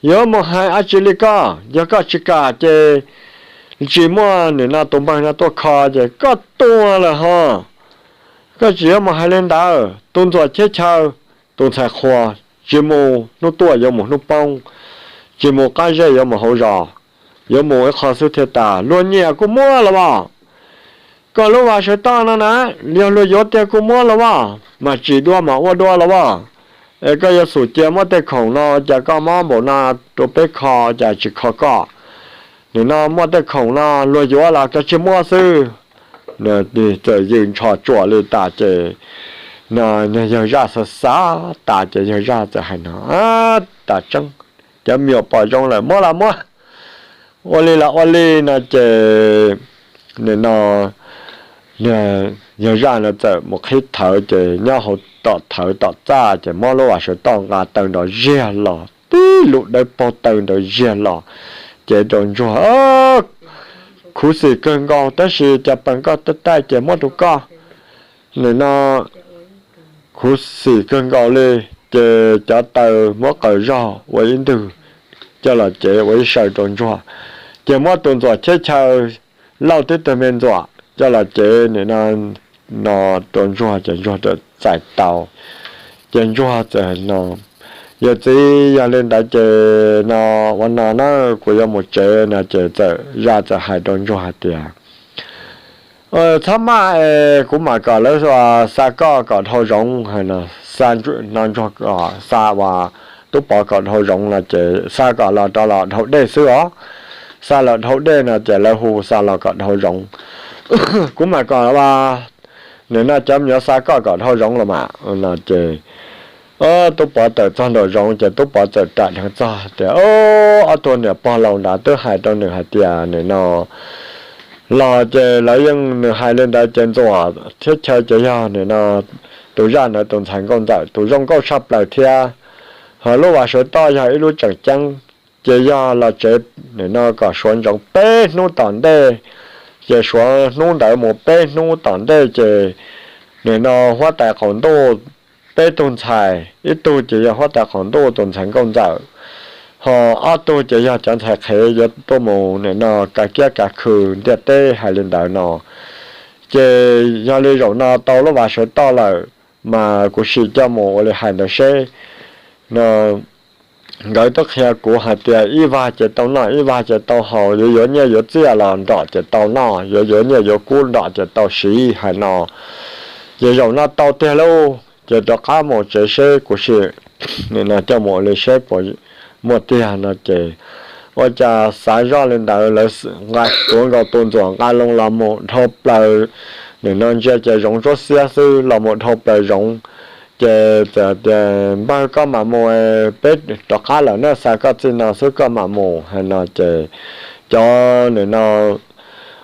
yuav mus hais dab tsi li koj? Yog koj tsis kam ces tsis muaj nim no tus npawg no tuaj kho ces koj tuag lawm ho. Koj tsis yuav mus hais li ntawd, tus ntxuam cheb chaw, tus ntxhais qhua, tsis mus hnub tuaj yuav mus hnub poob, tsis mus qab zej yuav mus hauv zos, yuav mus ib qho xwb thiaj tas, luag nyiam kuj muab los as. Koj lub vas sawv toj no na, yog luag yuav tiag kuj muab los as, mas tsis dua mas ua dua los as. Es koj yuav xum cia muab tej khoom no, cas koj mob npaum no rau peb kho, cas tsis kho koj? Nim no muaj tej khoom no luag yuav los koj tsis muab xwb. Txawm yws ntsho tsuam li tas ces no yawg zaj xav xav tas ces yawg zaj txawm hais no, Tas tseeb, cov me nyuam pom zoo lawm muab los muab, ua li los ua li no ces nim no yawg zaj no txawm mus qhib thawv ces nyob hauv tom thawv tom txaj ces muab lub vas sawv toj nqa taw nrov ziag los, tib lub dawb paug taw nrov ziag los, ces rau ntsuag, Khuv xim kawg nkaus, tab sis cas pas nkoj taij taij ces muab rau koj. Nim no khuv xim kawg nkaus li, ces cov taw muab qaws zog ua ib ntwg coj los cev ua ib saw rau ntsuag, ces muab tus ntxuam cheb chaw lauj tib tug me ntxuam coj los cev nim no no rau ntsuag ces ntsuag txawm txais tau. Ces ntsuag txawm no, Yawm txiv, yog li ntawd ces no ua no na, kuv yuav mus tsev no ces txawm zaj txawm hais rau ntsuag hais tias, Txhob maj es kuv mam kom lawv xa koj kom dhau zoov hais no. Xa ntsuag, xa uas Tub Pov kom dhau zoov no ces xa kom los rov los dhau dej xwb os. Xa los dhau dej no ces lawv hu xa los kom dhau zoov. Kuv mam kom nim no cov me nyuam xa koj kom dhau zoov los mas no ces Tub Pov tawm txog nraum zoov ces Tub Pov txawm ram dheev txog tias, Ob tug niam pog laus nrad twb hais rau nws hais tias nim no los ces lawv yeej, nws hais li ntawd ces ntxuam thiab chaw ces yog nim no tus zaj ntawd tus ntxhais nkauj ntxawm tus zoo nkauj tshaj plaws thiab. Ho lub vas sawv toj yog ib lub tseem ceeb, ces yog los tsev nim no kom suav ntsoov peb hnub tom ntej, ces suav hnub ntawd mus peb hnub tom ntej ces nim no huab tais qaum ntuj peb tug ntxhais, ib tug ces yog huab tais qaum ntuj tus ntxhais nkauj ntxawm, ho ob tug ces yog cov ntxhais qhev yuav tuaj mus nim no kav kiab kav khw ntiaj teb hais li ntawd no. Ces yog li zaum no tau lub vas sawv toj lawm, mas kuv sim coj mus ua li hais ntawd seb no. Nkawd twb qhia kuv hais tias ib vag ces tau noj ib vag ces tau haus, yuav yuav nyiaj yuav txiaj los nrom ces tau noj, yuav yuav nyiaj yuav kub nrom ces tau siv hais no. Ces zaum no tau tiag lauj, ces rov qab mus tsev seb kuv sim nim no coj mus ua li seb puas muaj tiag no ces ua cas xav zoj li ntawd lawv nqa tuav nkaus tus ntxuam nqa loo los mus dhau plaws, nim no ntsia ces zoov tsuab xiab xwb los mus dhau plaws zoov. Ces txawm tias, Npawg, koj mam mus, peb rov qab lawm na, xa koj txij no xwb koj mam mus hais no ces cov nim no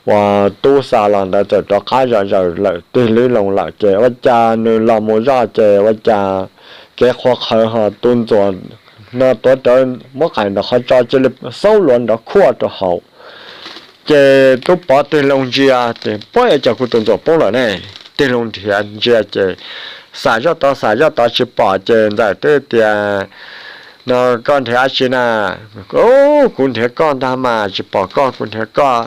uas tub xa los ntawd txawm rov qab zom zaws lawm tig lib loo lawm ces ua cas nws los mus zoj ces ua cas kev qhuav qhawv ho tus ntxuam no tuav rawv muab qais nrov qhov tso cia li xaub luav nrov khuaj rau hauv. Ces Tub Pov tig loo ntsia ces, Puab, cas kuv tus ntxuam poob lawm ne? tig loo nrhiav ntsia ces xam zoj tod xam zoj tod tsis pom ces Ntxawm twb tias, No koj nrhiav dab tsi na? Kuv nrhiav koj ntag mas tsis pom koj, kuv nrhiav koj.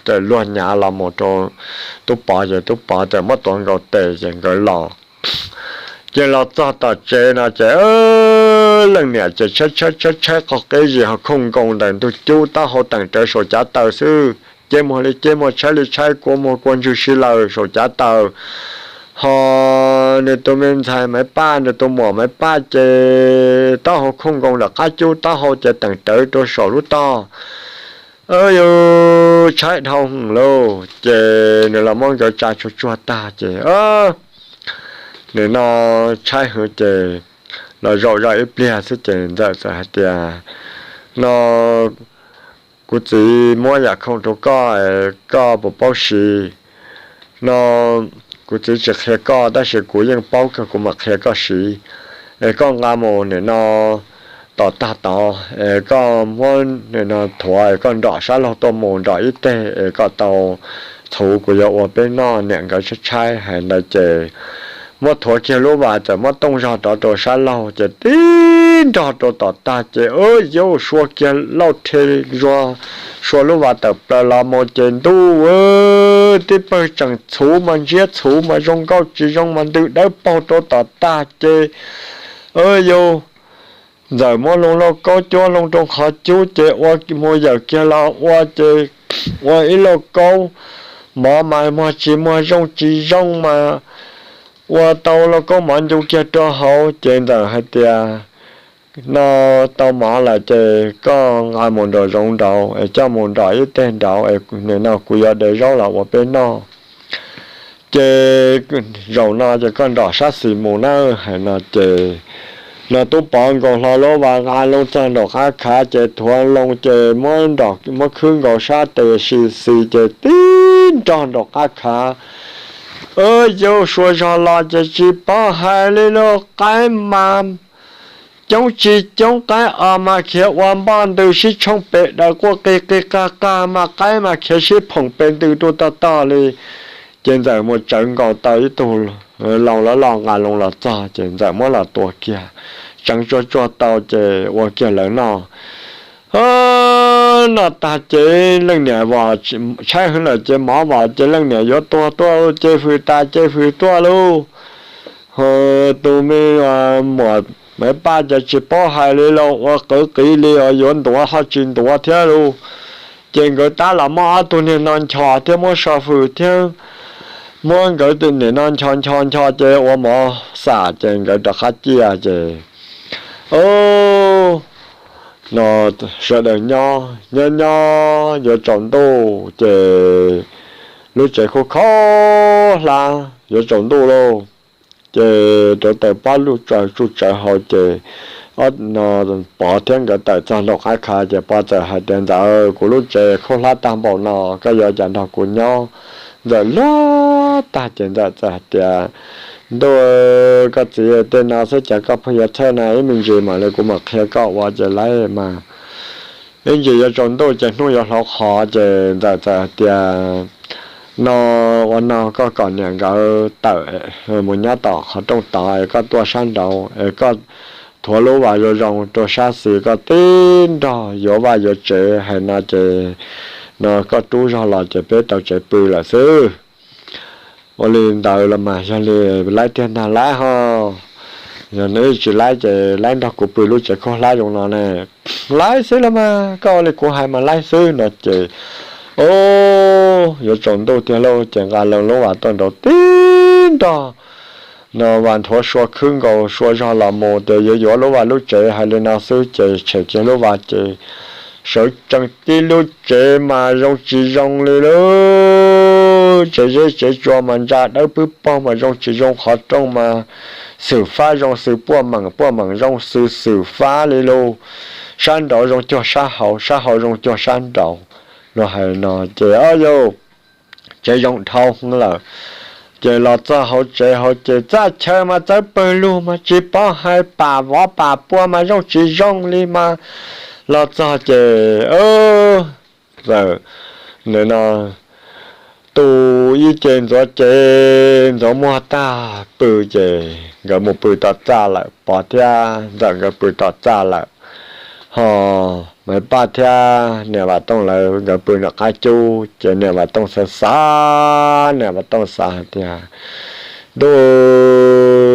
Ces luag nyav los mus rau Tub Pov ces Tub Pov txawm muab tuav nkaus tes ces nkawd los. Ces los txog tom tsev no ces leej niam ces tshaib tshaib tshaib tshaib qog qeb zis ho khooj nkoos ntawm ntug cub taub hau teem rawv saum cav taws xwb, ceb muag li ceb muag tshaib li tshaib kua muag kua ntswg si lawm saum cav taws. Ho nws tus me ntxhais Maiv Paj, nws tus muam Maiv Paj ces taub hau khooj nkoos nram qab cub taub hau ces teem rawv rau saum lub tog. Yus tshaib dhau hwv lauj, ces nws los muab nkawd tsa tsuag tsuag tag ces nws no tshaib hwv ces los zaum zoj ib pliag xwb ces Ntxawm txawm hais tias, No kuv txiv muab yam khoom rau koj, koj puas paub siv? No kuv txiv tsis qhia koj tab sis kuv yeej paub kawg, kuv mam qhia koj siv. Es koj nqa mus nim no tom tag tod es koj muab nim no thuav es koj nrom sab laug tuaj mus nrom ib teg es kom tau txhuv kuv yuav ua peb noj. Niam nkawd tshaib tshaib hais ntawd ces muab thuav kiag lub vas txawm muab tooj zog rov rau sab laug ces tib nrog rau tom tag ces yuav sua kiag lauj rhe zuag, sua lub vas tawm plaws los mus ces ntuj, tib pawg tseem txhuv mas ntsiab txhuv mas zoo nkauj tsis zoo mas ntws dawb paug rau tom tag ces yuav Ntxawm muab loo lauj kaub cuab loo rau qhov cub ces ua mus yawm kiag los ua ces ua ib lauj kaub mov mas muag tsis muag zoo tsis zoo mas ua tau lauj kaub mov ncu kiag rau hauv ces Ntxawm hais tias, No tau mov lawm ces koj nqa mus nraum zoov nraud es coj mus nrom ib teg nraud es nim no kuv yuav de zaub los ua peb noj. Ces zaum no ces koj nrom sab xis mus na. Hais no ces no Tub Pov nkaus hlo lub vas nqa loo txog nraum qab khav ces thuav loo ces muab khwb nkaus sab tes si xis ces tib nrog nraum qab khav. Yuav sua zog los ces tsis paub hais li lauj, qaib mas coob tsis coob, qaib os mas khiav ua npoj ntws sib tshooj pes daws quaj qig qig qag qag mas qaib mas khiav sib phoom pes ntws rau tog tog li. Ces Ntxawm mus tsawv nkaus tau ib tug loo loj loj nqa loo los txog ces Ntxawm muab los tua kiag, tseev tsuag tsuag tau ces ua kiag lawv noj. Noj tag ces leej niam vos tshaib hwv lawm ces mov vos ces leej niam yuav tuag tuaj ces fws tas ces fws tuaj lauj. Tus me muam Maiv Paj ces tsis paub hais li lauj, ua qawv qiv li os, yuav ntuav ho tsis ntuav thiab lauj. Ces nkawd tab los muab ob tug niag no nchos thiab muab so fws thiab muab nkawd tus niam no nchos nchos nchos ces ua mov xam ces nkawd rov qab ciaj ces no sawv daws nyob nyob nyob yuav tsaus ntuj ces lub tsev khuv kho hlab yuav tsaus ntuj lauj. Ces rauv taws pob luj tsuj tsawv hauv ces no Pov thiab nkawd tawm txog nraum qab khav ces Pov txawm hais tias, Ntxawm, kuv lub tsev khuv hlab tag npaum no, koj yuav cas nrog kuv nyob? Ntxawm luag tag ces Ntxawm txawm hais tias, Ntuj, koj txiv, tej no xwb cas koj pheej yuav txhawj na, ib me ntsis mam li kuv mam qhia koj ua ces laiv mas ib ntsis yuav tsaus ntuj ces hnub yuav hlauv qhov ces Ntxawm txawm hais tias, No ua no, koj kom niam nkawd tawm mus nyob tom qhov rooj tod es koj tuaj sab nraud es koj thuav lub vas zoo zoo rau sab xis, koj tib nrog yuav vaj yuav tsev hais no ces no koj rub zog los ces peb tau tsev pw lawm xwb. Ua li ntawd los mas yog li laiv tiag ntag laiv ho. Yog nws tsis laiv ces laiv nrog kuv pw lub tsev khuv hlab zoo no ne. Laiv xwb los mas, koj ua li kuv hais mas laiv xwb no ces, o, yuav tsaus ntuj tiag lauj ces nqa loo lub vas tuaj nraud tib nrog no vas nthuav sua khwb nkaus sua zog los mus tias yuav yuav lub vaj lub tsev hais li no xwb ces tshem kiag lub vas ces sawv tsees tib lub tsev mas zoo tsis zoo li lauj. Tsev zeb tsev tsua mas ntsa dawb pwb paug mas zoo tsis zoo, qhov rooj mas xwm fab zoo xws puaj meem, puaj meem zoo xws xwm fab li lauj. Sab nraud zoo cuag sab hauv, sab hauv zoo cuag sab nraud. Luag hais no ces o yau, tsev zoo dhau lawm. Ces los txog hauv tsev hauv ces txaj chaw mas txawv pawg lug mas tsis paub hais, pam vov pam pua mas zoo tsis zoo li mas. Los txog ces, txawm, nim no tus ib ce ntxuav ces ntxuav muag tag pw ces nkawd mus pw tom txaj lawm, Pov thiab Ntxawm nkawd pw tom txaj lawm. Ho Maiv Paj thiab niam Vam Tooj lawv nkawd pw nram qab cub ces niam Vam Tooj xav xav, niam Vam Tooj xav hais tias, ntuj,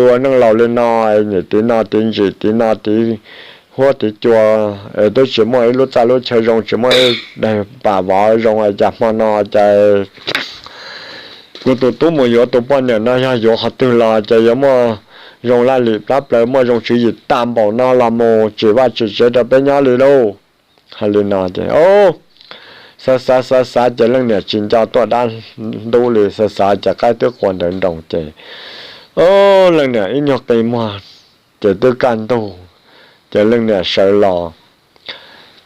ua neej laus li no, nim tiv no tiv ntsim, tiv no tiv huab tiv cua, twb tsis muaj ib lub txaj lub chaw zoo, tsis muaj ib daim pam vov zoo, cas hmo no cas kuv tus tub mus yuav tus poj niam no yog yuav qhov twg los ces yuav muaj zoo laj lim plab plaws, muaj zoo tswv yim tag npaum no los mus tsim vaj tsim tsev rau peb nyob li lauj. Hais li no ces xav xav xav xav ces leej niam tsis nco tuaj dab ntub li, xav xav ces qaib twb qua ntawd nroos ces leej niam ib nyuag qi muag ces twb kaj ntug, ces leej niam sawv los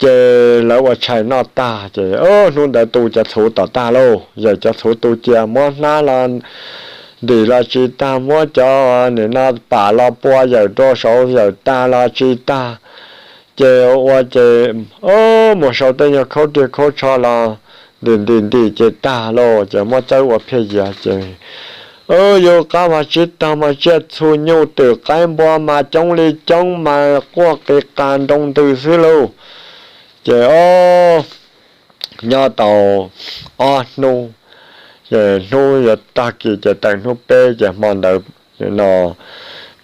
ces lawv ua tshais noj tag ces hnub ntawd tu cov txhuv tom tag lauj, yawm cov txhuv tu cia, muab hnab los ntim los tsis tag, muab cov nim no pam los pua yawm rau saud yawm tag los tsis tag. Ces ua ces mus sau tej nyuag khaub riag khaub tsho los ntim ntim ntim ces tag lauj, ces muab txawb ua phiaj yias ces yus qab vag tsib taug mas tsiaj txhu nyuj twm qaib npua mas coob li coob mas quaj qi qas nroo ntws xwb lauj. Ces o, nyob tau ob hnub, hnub yuav tag kis ces tawm hnub peb ces hmo ntawd no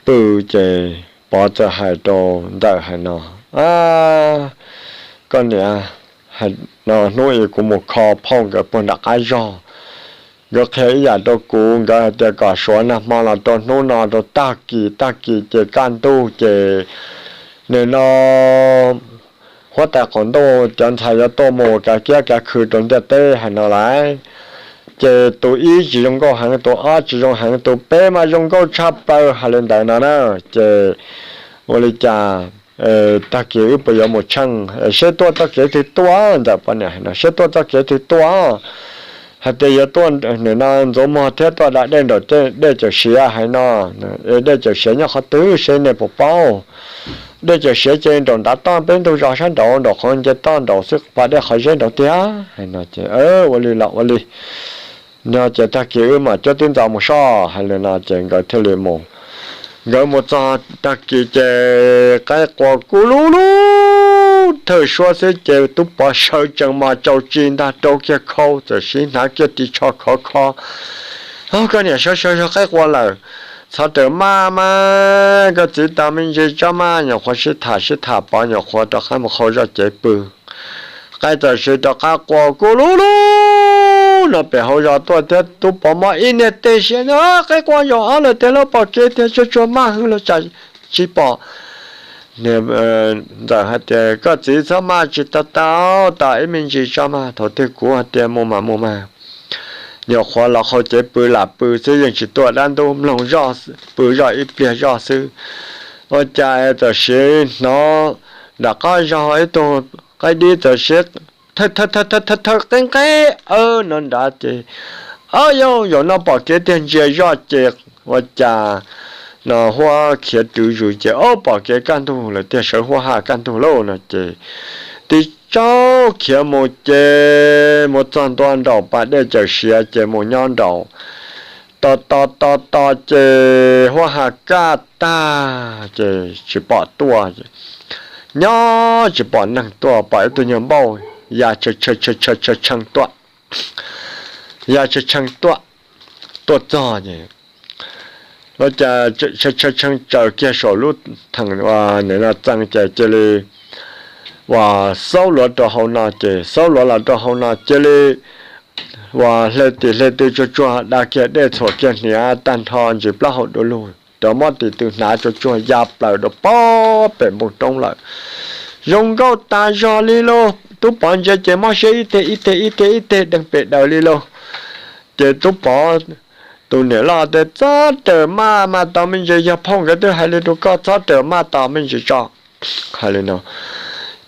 pw ces Pov txawm hais rau Ntxawm hais no, koj niam, no hnub i kuv mus kho phauj nkawd puag nram qab zog, nkawd qhia ib yam rau kuv, nkawd hais tias kom suav nag hmo los rau hnub no rau tag kis, tag kis ces kaj ntug ces nim no huab tais qaum ntuj cov ntxhais yuav tuaj mus kav kiab kav khw rau ntiaj teb hais no lauj. Ces tus ib tsis zoo nkauj heev, tus ob tsis zoo heev, tus peb mas zoo nkauj tshaj plaws hais li ntawd no na. Ces ua li cas tag kis wb puas yuav mus tsheej seb tuaj txoj kev twg tuaj, Ntxawm poj niam hais no, seb tuaj txoj kev twg tuaj, hais tias yuav tuaj nim no ntxuav muag thiab tuaj da dej nraum dej cawm siav hais no, dej cawm siav nyob qhov twg seb nej puas paub. Dej cawm siav ces nraum ntav toj peb ntug zos sab nraud, nraum qhov nce toj nraud xwb, pas dej qhov zeb nraud tiag hais no ces ua li los ua li. No ces tag kis wb mam cuab tib ntxov mus soj hais li no ces nkawd thiaj li mus. Nkawd mus txog tag kis ces qaib qua kuj lub lub thawj suab xwb ces Tub Pov sawv tsees mos tsaus tsis ntag, rau kiag khau txawm siv hnav kiag ris tsho khov kho. Koj niam, sawv sawv sawv, qaib qua lawm. Txhob rawm maj mas, koj txiv tos me ntsis tso mas. Nyuam qhuav sib tham sib tham Pov nyuam qhuav rov qab mus qhau zoj cev pw. Qaib txawm siv rov qab qua kuj lub lub no pem hauv zos tuaj thiab. Tub Pov mob ib niag teg siab, qaib qua zaum ob lawm tiag lauj, pom kev tiag, tsuag tsuag maj hwv los tsam tsis pom. Ntxawm hais tias koj txiv txhob maj, tsis tau tau, tos ib me ntsis tso mas, thaum twg kuv hais tias mus mas mus mas. Nyuam qhuav los qhau cev pw lam pw xwb, yeej tsis tuaj dab ntub, mloog zoj, pw zoj ib pliag zoj xwb. Ua cas txawm siv hnov nram qab zog ib tug qaib dib txawm siv thawj thawj thawj qeb nqeb no nrad ces, o yau, zaum no pom kev tiag, ntsia zoj ces ua cas no huab khiav rwv zus ces, o, pom kev kaj ntug lawm tiag, sawv huab ha kaj ntug lauj no ces tib tsaug khiav mus ces mus txog ntua nraum pas dej cawm siav ces mus nyob nraum. Tos tos tos tos ces huab ha kaj tag ces tsis pom tuaj. Nyob tsis pom neeg tuaj, pom ib tug nyuag npauj ya tshee tuaj, ya tshee tuaj, tuaj txog ces ua cas tshee tshee tsaws kiag saum lub theem nim no txee ces cia li uas xaub luav rau hauv no ces xaub luav los rau hauv no cia li uas hle tim hle tw tsuag tsuag, da kiag dej txhuam kiag hniav tag nrho, ntsis plaub hau du lug, rov muab tim tw hnav tsuag tsuag ya plaws rau pob pem npoo roob lawm. Zoo nkauj tas zog li lauj, Tub Pov ntsia ces mob siab ib teg ib teg ib teg ib teg deeg pem daws li lauj. Ces Tub Pov tus niam loj tias, txhob rawm maj mas tos me ntsis, yog phauj nkawd twb hais li rau koj, txhob rawm maj tos me ntsis tso. Hais li no,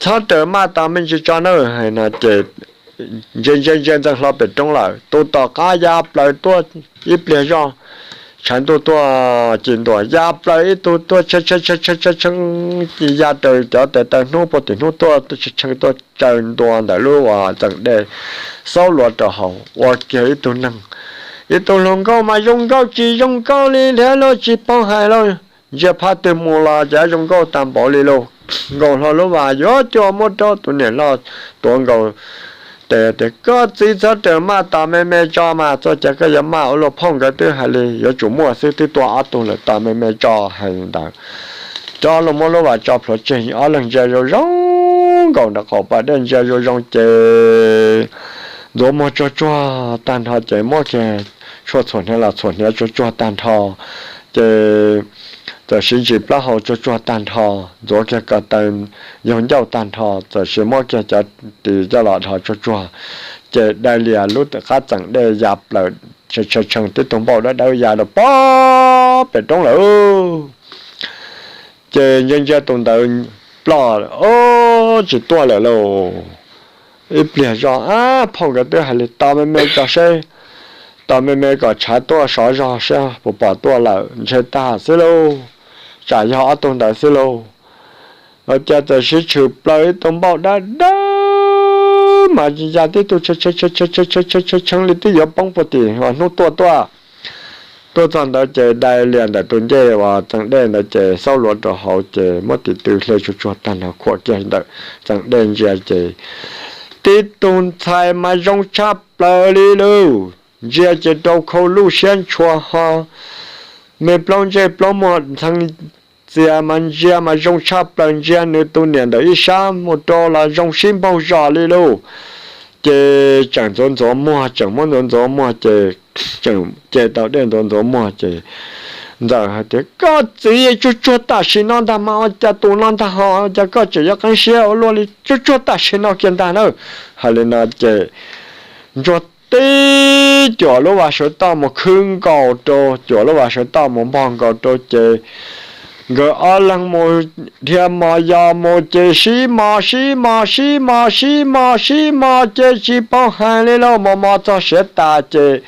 txhob rawm maj tos me ntsis tso na, hais no ces ntsia ntsia ntsia ntxeev hlo pem roob lawm, tus tom qab ya plaws tuaj ib pliag zoj, tshav ntuj tuaj ci ntua ya plaws ib tug tuaj tshee tshee tshee tshee tshee, ya raws cov tes taw hnub puag tim hnub tuaj tshee tshee tuaj tsaws ntua ntawm lub uas txeem dej xaub luav rau hauv ua kiag ib tug neeg. Ib tug hluas nkauj mas zoo nkauj tsis zoo nkauj li thiab lauj, tsis paub hais lauj. Ntsia phab twg mus los cas zoo nkauj tag npaum li lauj. Nkaus hlo lub vas yuav coj muab rau tus niam hlob tuav nkaus tes tias, koj txiv txhob rawm maj, tos me me tso mas, txoj cai koj yuav maj ua luaj, phauj nkawd twb hais li yuav tsum muaj xwb, twb tuaj ob tug lawm, tos me me tso. Hais li ntawd, coj los muab lub vas tso plhuav tseg, ob leeg ntsia zoo zoo nkaus nram qaum pas dej ntsia zoo zoo ces ntxuav muag tsuag tsuag tag nrho ces muab kiag tshuaj txhuam hniav los txhuam hniav tsuag tsuag tag nrho ces txawm siv ntsis plaub hau tsuag tsuag tag nrho, ntxuav kiag ko taw yaug ncauj tag nrho, txawm siv muab kiag cov ris coj los dhos tsuag tsuag ces dai lias lub qab txeem dej ya plaws tshee tshee tshee, tib tug npauj dawb dawb ya rau pem roob lawm. Ces ntsia ntsia tus ntawd ploj, o, tsis tuaj lawm lauj. Ib pliag zoj, ab, phauj nkawd twb hais li, tos me me tso seb, tos me me kom tshav tuaj sov zog seb puas pom tuaj lawm, ntshe tag xwb lauj, tsam yog ob tug ntawd xwb lauj. Ua cas txawm siv tshwm plaws ib tug npauj dawb dawb mas ya tib tug tshee tshee tshee li twb yuav poob puag tim hnub tuaj tuaj. Tuaj txog ntawd ces dai lias ntawm tus ncej uas txeem dej ntawd ces xaub luav rau hauv ces muab tis tw hle tsuag tsuag tag nrho khuam kiag ntawm txeem dej ntsia ces tib tug ntxhais mas zoo tshaj plaws li lauj. Ntsia ces rau khau luj siab ntshua ho me plaub ntsej plaub muag ntxhee txias mas ntsia mas zoo tshaj plaws, ntsia nws tus niam ntawm ib sab mus rau los zoo sib npaug zos li lauj. Ces tseem ntxuav ntxuav muag, tseem muab ntxuav ntxuav muag ces tseem ce tau dej ntxuav ntxuav muag ces ntxawm hais tias, koj txiv, tsuag tsuag tam sim no ntag mas, ua cas tus no ntag ho, ua cas koj tseem yuav qeeb siab ua luaj li, tsuag tsuag tam sim no kiag ntag na. Hais li no ces ntsuag tib cuam lub vas sawv toj mus khwb nkaus rau, cuam lub vas sawv toj mus npog nkaus rau ces nkawd ob leeg mus dhia mos yos mus ces sib mos sib mos sib mos sib mos sib mos ces tsis paub hais li lauj, mos mos txog siav tas ces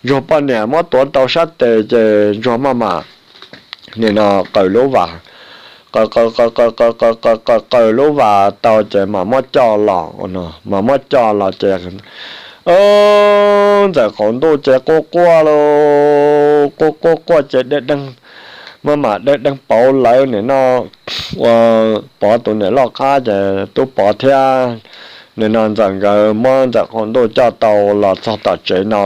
ntsuag poj niam muab tuav rau sab tes ces ntsuag maj mam nim no qaws lub vas, qaws qaws qaws qaws qaws qaws qaws qaws qaws lub vas tau ces mam muab coj los, mam muab coj los ces ntxawm qaum ntuj ces quaj quaj lauj, quaj quaj quaj ces dej deeg, maj mam dej deeg pauv lawv nim no ua Pov tus niam loj qab ces tub Pov thiab nim no ntxawm nkawd muab ntxawm qaum ntuj coj tau los txog tom tsev no.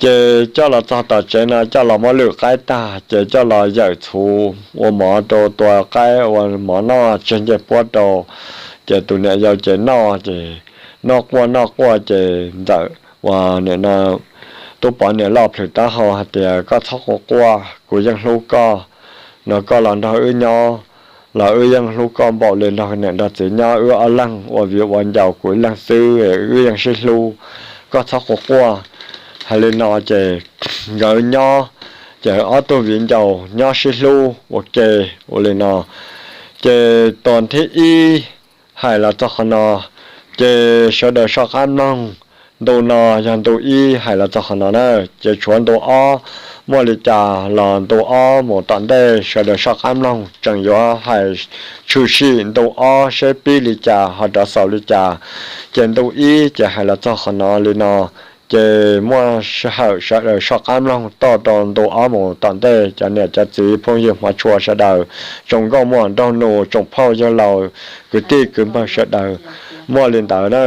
Ces coj los txog tom tsev no coj los muab lwm qaib tag ces coj los yawm txhuv ua mov rau tua qaib ua mov noj tseg ncej puab rau. Ces tus niam yau ces noj ces noj quaj noj quaj ces ntxawm uas nim no tub Pov niam loj plhws taub hau hais tias koj txhob quaj quaj, kuv yeej hlub koj, no koj los nrog wb nyob los wb yeej hlub koj npaum li nrog niam nrog txiv nyob wb ob leeg ua viv ua ncaus kuv ib leeg xwb, wb yeej sib hlub, koj txhob quaj quaj. Hais li no ces nkawd nyob, ces ob tug viv ncaus nyob sib hlub ua ke ua li no. Ces tus thib ib hais los txog qhov no, ces sawv daws soj qab mloog. Ntu no yog ntu ib hais los txog qhov no na, ces tshuav ntu ob muaj li cas los ntu ob mus tom ntej sawv daws soj qab mloog tseem yuav hais tshwm sim ntu ob seb pib li cas ho rov xaus li cas. Ces ntu ib ces hais los txog qhov no li no, ces muaj sij hawm sawv daws soj qab mloog toj rau ntu ob mus tom ntej. Cov niam cov txiv phooj ywg hmov tshua sawv daws, tsoom nkauj muam nraug nus, tsoom phauj yawg laus, kwv tij kwv npawg sawv daws, muaj li ntawd na.